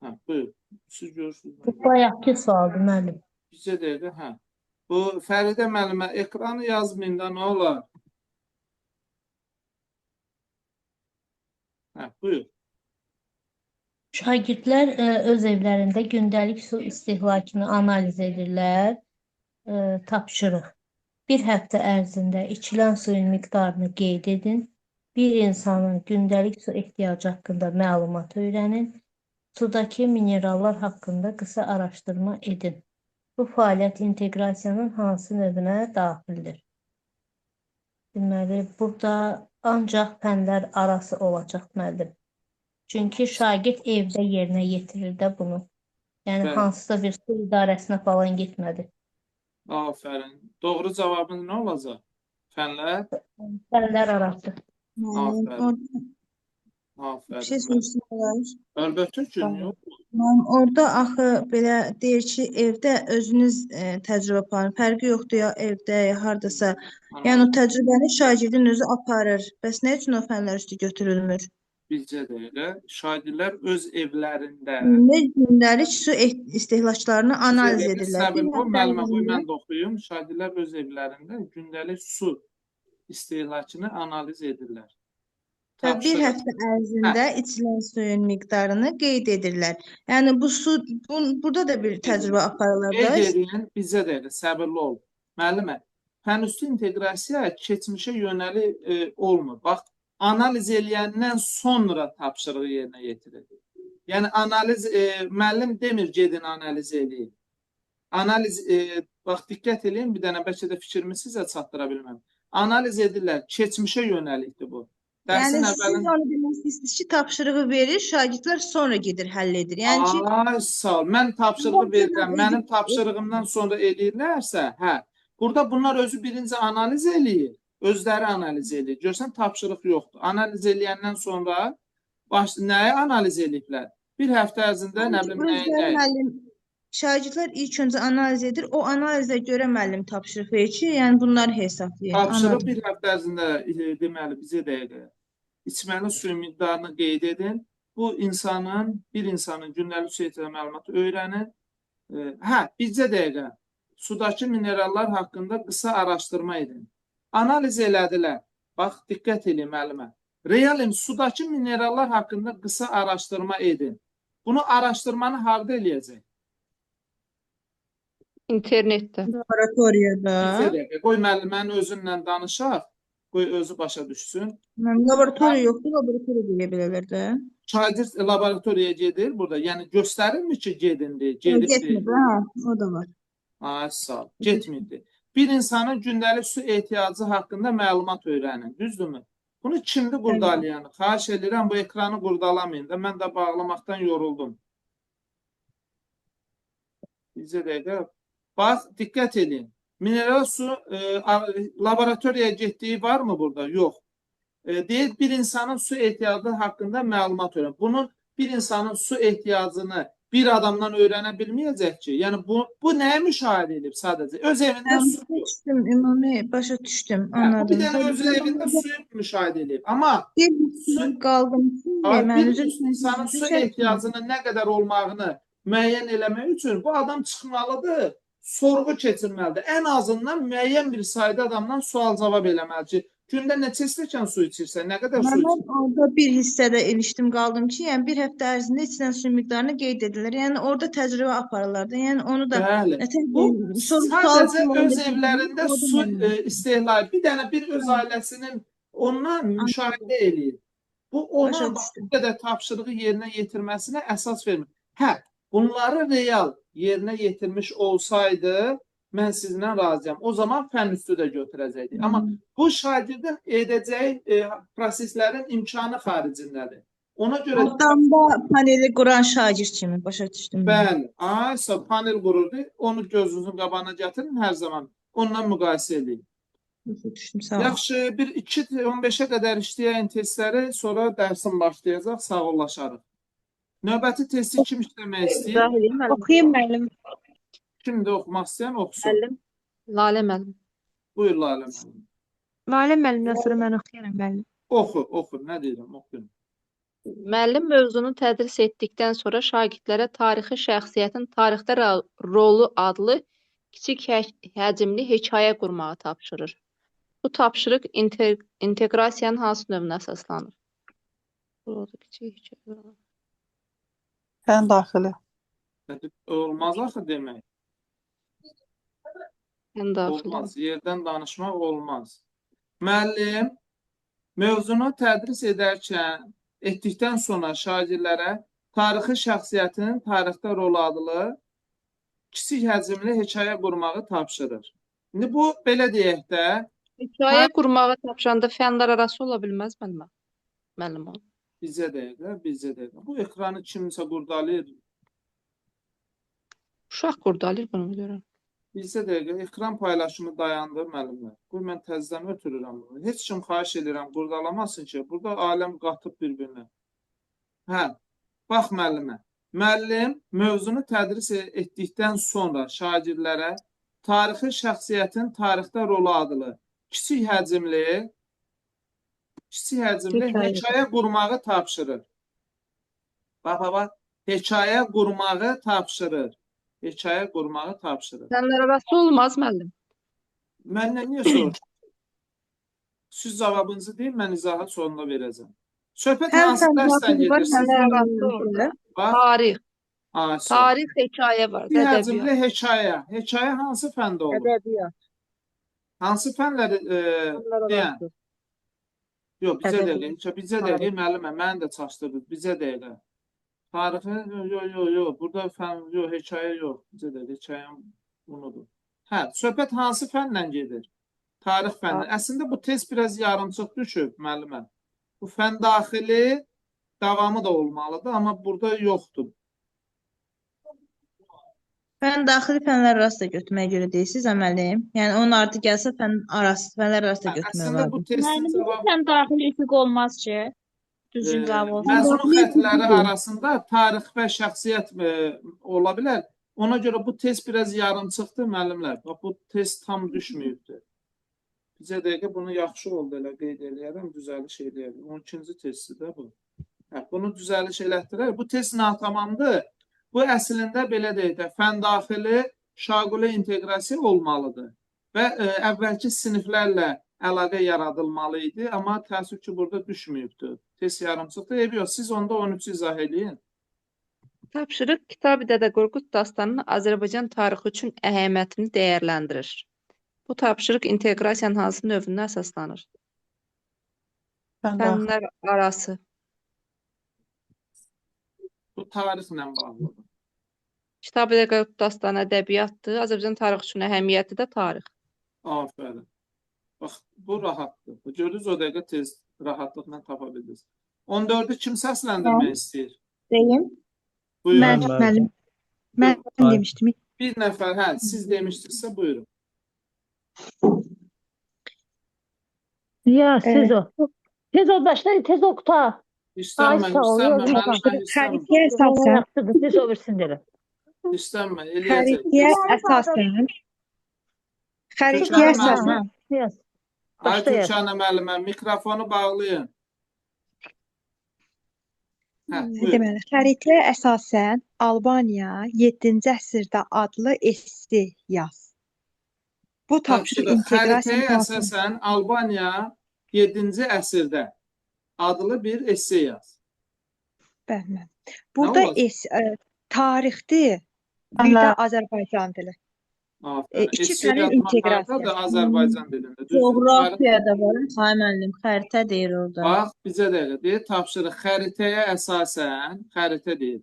Hə, buyur. Siz görürsünüz. Bu bayaqki sualdır müəllim. Bizə deyildi, hə. Bu Fəridə müəllimə ekranı yazmayın da nə olar? Hə, buyur. Şagirdlər öz evlərində gündəlik su istehlakını analiz edirlər. Tapşırıq. Bir həftə ərzində içilən suyun miqdarını qeyd edin. Bir insanın gündəlik su ehtiyacı haqqında məlumat öyrənin. Sudakı minerallar haqqında qısa araşdırma edin. Bu fəaliyyət inteqrasiyanın hansı növünə daxildir? Deməli, burada ancaq fənlər arası olacaq müəllim. Çünki şagird evdə yerinə yetirir də bunu. Yəni, bəli, hansısa bir su idarəsinə falan getmədi. Afərin. Doğru cavabın nə olacaq? Fənlər? Fənlər arası. Afərin. Afərin. Bir şey soruşmaq olar? Əlbəttə ki, yox. Mənim orada axı belə deyir ki, evdə özünüz təcrübə aparın. Fərqi yoxdur ya evdə, ya hardasa. Yəni o təcrübəni şagirdin özü aparır. Bəs nə üçün o fənlər üstü götürülmür? Bizcə də elə. Şagirdlər öz evlərində gündəlik su istehlaklarını analiz edirlər. Səbir qoy, müəllimə qoy, mən də oxuyum. Şagirdlər öz evlərində gündəlik su istehlakını analiz edirlər. Və bir həftə ərzində içilən suyun miqdarını qeyd edirlər. Yəni bu su, burada da bir təcrübə aparılır da. Qeyd edin, bizə də elə, səbirli ol. Müəllimə, fənüstü inteqrasiya keçmişə yönəli olmur. Bax, analiz eləyəndən sonra tapşırığı yerinə yetirir. Yəni, analiz, müəllim demir, gedin analiz eləyin. Analiz, bax, diqqət eləyin, bir dənə bəlkə də fikrimi sizə çatdıra bilməm. Analiz edirlər, keçmişə yönəlikdir bu. Yəni, siz onu demək istəyirsiniz ki, tapşırığı verir, şagirdlər sonra gedir, həll edir. Yəni ki, ay, sağ ol. Mən tapşırığı verirəm, mənim tapşırığımdan sonra eləyirlərsə, hə, burada bunlar özü birinci analiz eləyir. Özləri analiz eləyir. Görsən, tapşırıq yoxdur. Analiz eləyəndən sonra nəyi analiz eləyiblər? Bir həftə ərzində nə bilim, nəyi nəyi? Şagirdlər ilk öncə analiz edir. O analizə görə müəllim tapşırıq verir ki, yəni bunları hesablayır. Tapşırıq bir həftə ərzində deməli, bizə dəqiqə. İçməli suyun miqdarını qeyd edin. Bu insanın, bir insanın gündəlik su ehtiyacı məlumatı öyrənin. Hə, bircə dəqiqə. Sudakı minerallar haqqında qısa araşdırma edin. Analiz elədilər. Bax, diqqət eləyin müəllimə. Realim, sudakı minerallar haqqında qısa araşdırma edin. Bunu araşdırmanı harda eləyəcək? İnternetdə. Laboratoriyada. Bircə dəqiqə. Qoy müəllimənin özünlə danışaq. Qoy özü başa düşsün. Laboratoriya yoxdur, laboratoriya deyə bilərlər də. Şagird laboratoriyaya gedir burada. Yəni göstərirmi ki, gedindi, gedibdi. Getmir, hə, o da var. Ay, sağ ol. Getməyibdi. Bir insanın gündəlik su ehtiyacı haqqında məlumat öyrənin. Düzdürmü? Bunu kimdir qurdalayanı? Xahiş edirəm, bu ekranı qurdalamayın da. Mən də bağlamaqdan yoruldum. Bircə dəqiqə. Bax, diqqət edin. Mineral su laboratoriyaya getdiyi varmı burada? Yox. Deyir, bir insanın su ehtiyacı haqqında məlumat öyrən. Bunun bir insanın su ehtiyacını bir adamdan öyrənə bilməyəcək ki. Yəni bu nəyə müşahidə edib sadəcə? Öz evində su başa düşdüm, ümumi başa düşdüm, Hə, bu bir anladım. dənə öz evində suyu müşahidə edib. Amma Bir qaldım ki, bir insanın su ehtiyacının nə qədər olmağını müəyyən eləmək üçün bu adam çıxmalıdır, sorğu keçirməlidir. Ən azından müəyyən bir sayda adamdan sual-cavab eləməli ki, gündə neçə stəkan su içirsən, nə qədər su Mən içirsən? orada bir hissədə ilişdim qaldım ki, yəni bir həftə ərzində içilən suyun miqdarını qeyd edirlər. Yəni orada təcrübə aparırlar da. Yəni onu da Bəli. Bu sadəcə öz evlərində su istehlakı, bir dənə bir öz ailəsinin ondan müşahidə eləyir. Bu ona bu qədər tapşırığı yerinə yetirməsinə əsas vermir. Hə, bunları real yerinə yetirmiş olsaydı, mən sizinlə razıyam. O zaman fən üstü də götürəcəkdik. Amma bu şagirdin edəcəyi proseslərin imkanı xaricindədir. Ona görə Damda paneli quran şagird kimi başa düşdüm. Bəli, aysa panel qururdu. Onu gözünüzün qabağına gətirin hər zaman. Ondan müqayisə eləyin. Başa düşdüm, sağ ol. Yaxşı, bir 2:15-ə qədər işləyən testləri, sonra dərsim başlayacaq, sağollaşarıq. Növbəti testi kim işləmək istəyir? Oxuyayım müəllim. Kimdir oxumaq istəyən oxusun. Müəllim. Lalə müəllim. Buyur Lalə müəllim. Lalə müəllimdən sonra mən oxuyaram müəllim. Oxu, oxu. Nə deyirəm, oxuyun. Müəllim mövzunu tədris etdikdən sonra şagirdlərə tarixi şəxsiyyətin tarixdə rolu adlı kiçik həcmli hekayə qurmağı tapşırır. Bu tapşırıq inteqrasiyanın hansı növünə əsaslanır? Burada kiçik hekayə qurmağı. Fən daxili. Olmaz axı demək. Fən daxili. Olmaz. Yerdən danışmaq olmaz. Müəllim mövzunu tədris edərkən etdikdən sonra şagirdlərə tarixi şəxsiyyətin tarixdə rolu adlı kiçik həcmli hekayə qurmağı tapşırır. İndi bu belə deyək də, Hekayə qurmağı tapşıranda fənlər arası ola bilməz müəllim. Müəllim o. Bizə dəqiqə, bizə dəqiqə. Bu ekranı kimsə qurdalayır. Uşaq qurdalayır bunu görürəm. Bizə dəqiqə, ekran paylaşımı dayandı müəllimlər. Qoy mən təzədən ötürürəm bunu. Heç kim xahiş edirəm, qurdalamasın ki, burada aləm qatıb bir-birinə. Hə, bax müəllimə. Müəllim mövzunu tədris etdikdən sonra şagirdlərə tarixi şəxsiyyətin tarixdə rolu adlı kiçik həcmli hekayə qurmağı tapşırır. Bax, bax, bax. Hekayə qurmağı tapşırır. Hekayə qurmağı tapşırır. Fənlər arası olmaz müəllim. Məndən niyə soruşursunuz? Siz cavabınızı deyin, mən izahı sonunda verəcəm. Söhbət Həm hansı fən dərsdən daxili var, gedir? həm Fənlər fən arası orada. Bax. Tarix. Tarix hekayə var, Bir həcmli ədəbiyyat. hekayə. Hekayə hansı fəndə olur? Ədəbiyyat. Hansı fənləri Fənlər deyən? arası. Yox, bizə Ədəbiyyat. dəqiqə, bizə dəqiqə müəllimə, məni də çaşdırdı, bizə dəqiqə. Tarixi, yox, yox, yox, burada fən, yox, hekayə yox, bizə dəqiqə, hekayəm unudur. Hə, söhbət hansı fənlə gedir? Tarix fənni. Əslində, bu test biraz yarımçıq düşüb, müəllimə. Bu fən daxili davamı da olmalıdır, amma burada yoxdur. Fən daxili fənlər arası da götürməyə görə deyirsiniz, müəllim. Yəni onun artıq gəlsə fən arası, fənlər arası da götürmək Əslində bu olardı. testin Müəllim, cavabı fən daxili üfüq olmaz ki, düzgün cavab olsun. Məzunun xətləri arasında tarix və şəxsiyyət ola bilər. Ona görə bu test biraz yarımçıqdır müəllimlər. Bax, bu test tam düşməyibdir. Bizə dəqiqə bunu yaxşı oldu elə qeyd eləyərəm, düzəliş eləyərəm. 12-ci testdir də bu. Hə, bunu düzəliş elətdirər. Bu test natamamdır. Bu əslində belə deyək də, fən daxili şaquli inteqrasiya olmalıdır. Və əvvəlki siniflərlə əlaqə yaradılmalı idi, amma təəssüf ki, burada düşməyibdir. Test yarımçıqdır. Eybi yox, siz onda 13-ü izah eləyin. Tapşırıq Kitab-ı Dədə Qorqud dastanının Azərbaycan tarixi üçün əhəmiyyətini dəyərləndirir. Bu tapşırıq inteqrasiyanın hansı növünə əsaslanır? Fən daxili. Fənlər arası. Bu tarixlə bağlıdır. Kitab-ı Dədə Qorqud dastanı ədəbiyyatdır. Azərbaycan tarixi üçün əhəmiyyəti də tarix. Afərin. Bax, bu rahatdır. Gördünüz, o dəqiqə tez rahatlıqla tapa bildiniz. 14-ü kim səsləndirmək istəyir? Deyim. Buyurun. Mən, müəllim, mən demişdim. Bir nəfər, hə, siz demişdinizsə, buyurun. Ya siz o. Tez ol başla, tez ol qutar. Ay İstənmə, sağ ol. istənmə, Yox, müəllimə istənmə. Xəritəyə əsasən, Yaxşıdır, tez ol versin belə. İstənmə, eləyəcək. xəritəyə əsasən, xəritəyə Türkanə əsasən, müəllimə, Yes. ay Başlayaq. Türkanə müəllimə, mikrofonu bağlayın. Hə, buyurun. Deməli, xəritəyə əsasən Albaniya 7-ci əsrdə adlı esse yaz. Bu tapşırıq Tapşırıq inteqrasiyanın xəritəyə hansı əsasən Albaniya 7-ci əsrdə adlı bir esse yaz. Bəli. Nə Burada olacaq? tarixdir, bir də Azərbaycan dili. Afərin. İki Esse fənin yazmaq hardadır? inteqrasiyası. Azərbaycan dilində. Düzdür. Tarix Coğrafiyada var, Xaym müəllim, xəritə deyir orada. Bax, bizə dəqiqə deyir, tapşırıq xəritəyə əsasən, xəritə deyir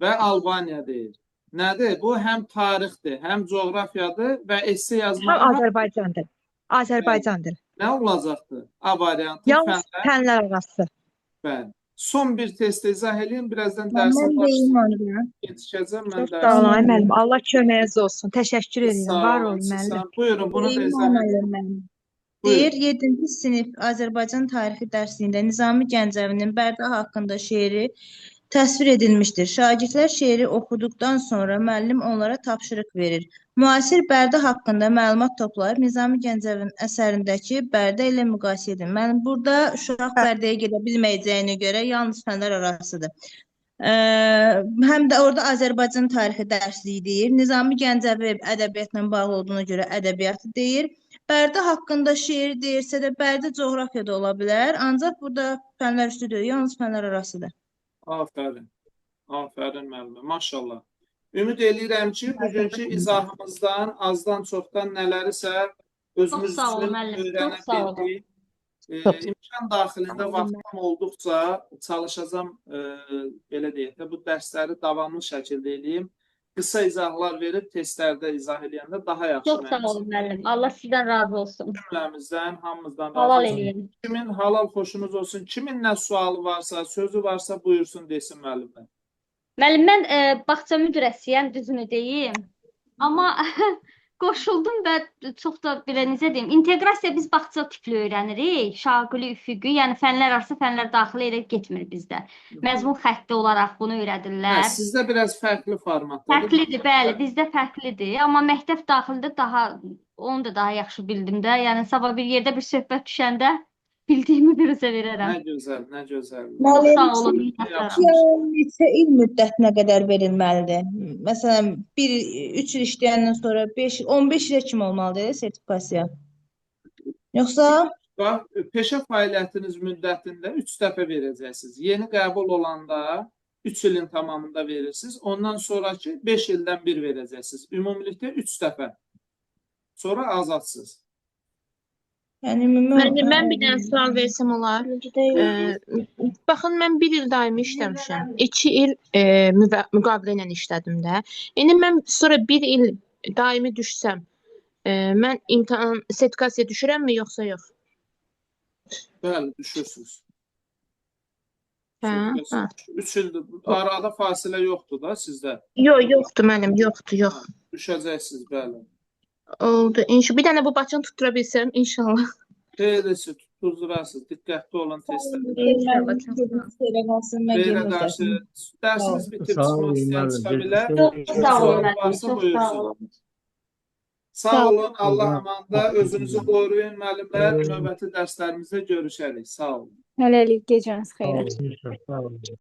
və Albaniya deyir. Nədir? Bu həm tarixdir, həm coğrafiyadır və esse Həm yazmağa Azərbaycan dili. Azərbaycan dili. nə olacaqdır? A variantı Yalnız fənlər. fənlər arası. Bəli. Son bir testdə izah eləyim. Birazdan Mən dərsə deyim başlayıb onu da. gecikəcəm. Mən Çox sağ dərsə olun, ay müəllim. Allah köməyiniz olsun. Təşəkkür edirəm. Sağ Var olun, olun müəllim. sağ olun. Buyurun, bunu da Deyim izah onu edin. müəllim. Buyurun. Deyir, 7-ci sinif Azərbaycan tarixi dərsliyində Nizami Gəncəvinin Bərdə haqqında şeiri təsvir edilmişdir. Şagirdlər şeiri oxuduqdan sonra müəllim onlara tapşırıq verir. Müasir Bərdə haqqında məlumat toplayıb Nizami Gəncəvinin əsərindəki Bərdə ilə müqayisə edin. Mənim burada uşaq Bərdəyə gedə bilməyəcəyinə görə yalnız fənlər arasıdır. Həm də orada Azərbaycan tarixi dərsliyi deyir. Nizami Gəncəvi ədəbiyyatla bağlı olduğuna görə ədəbiyyatı deyir. Bərdə haqqında şeir deyirsə də Bərdə coğrafiyada ola bilər. Ancaq burada fənlər üstü deyil, yalnız fənlər arasıdır. Afərin. Afərin müəllimə. Maşallah. Ümid eləyirəm ki, bugünkü izahımızdan azdan çoxdan nələrisə özümüz Çox sağ olun üçün müəllim, öyrənə çox sağ olun. bildik. İmkan daxilində vaxtım olduqca çalışacağam, belə deyək də, bu dərsləri davamlı şəkildə eləyim. Qısa izahlar verib testlərdə izah eləyəndə daha yaxşı Çox sağ mənim olun müəllim. Allah sizdən razı olsun. cümləmizdən, hamımızdan razı Halal olsun. eləyin. Kimin halal xoşunuz olsun, kimin nə sualı varsa, sözü varsa buyursun desin müəllimlər. Müəllim, mən bağça müdirəsiyəm, düzünü deyim. Amma qoşuldum və çox da belə necə deyim, inteqrasiya biz bağça tipli öyrənirik. Şaquli, üfüqi, yəni fənlər arası, fənlər daxili elə getmir bizdə. Məzmun xətti olaraq bunu Hə, öyrədirlər. sizdə biraz fərqli formatdadır. Fərqlidir, bəli, bizdə fərqlidir. Amma məktəb daxilində daha onu da daha yaxşı bildim də. Yəni sabah bir yerdə bir söhbət düşəndə bildiyimi biruzə verərəm. Nə gözəl, nə gözəl. Çox sağ olun, Müəllim, minnətdaram. neçə il müddətinə qədər verilməlidir? Məsələn, 1 3 il işləyəndən sonra 5 15 ilə kimi olmalıdır sertifikasiya? Yoxsa Bax, peşə fəaliyyətiniz müddətində 3 dəfə verəcəksiniz. Yeni qəbul olanda 3 ilin tamamında verirsiniz. Ondan sonraki 5 ildən bir verəcəksiniz. Ümumilikdə 3 dəfə. Sonra azadsınız. Yəni ümumi Müəllim, mən bir dənə sual versəm olar? Baxın, mən bir il daimi işləmişəm. 2 il müqavilə ilə işlədim də. İndi mən sonra bir il daimi düşsəm, mən imtahan sertifikasiya düşürəmmi yoxsa yox? Bəli, düşürsünüz. Hə, hə. 3 ildir. Arada fasilə yoxdur da sizdə. Yox, yoxdur müəllim, yoxdur, yox. Düşəcəksiniz, bəli. Oldu. İnşallah. Bir dənə bu Bakını tuttura bilsəm, inşallah. Xeyirlisi tutdurarsınız. Diqqətli olun testlərdə. İnşallah. Çox sağ olun. Xeyrə qalsın, mən Xeyrə gedirəm qarşı dərsəm. dərsimiz bitib Sağ çıxmaq olun istəyən müəllim. çıxa bilər. Çox sağ olun Sualı müəllim, varsa çox sağ buyursun. olun. Sağ olun, Allah amanda. Özünüzü qoruyun müəllimlər. Növbəti dərslərimizdə görüşərik. Sağ olun. Hələlik gecəniz Sağ xeyrə. olun. Sağ olun.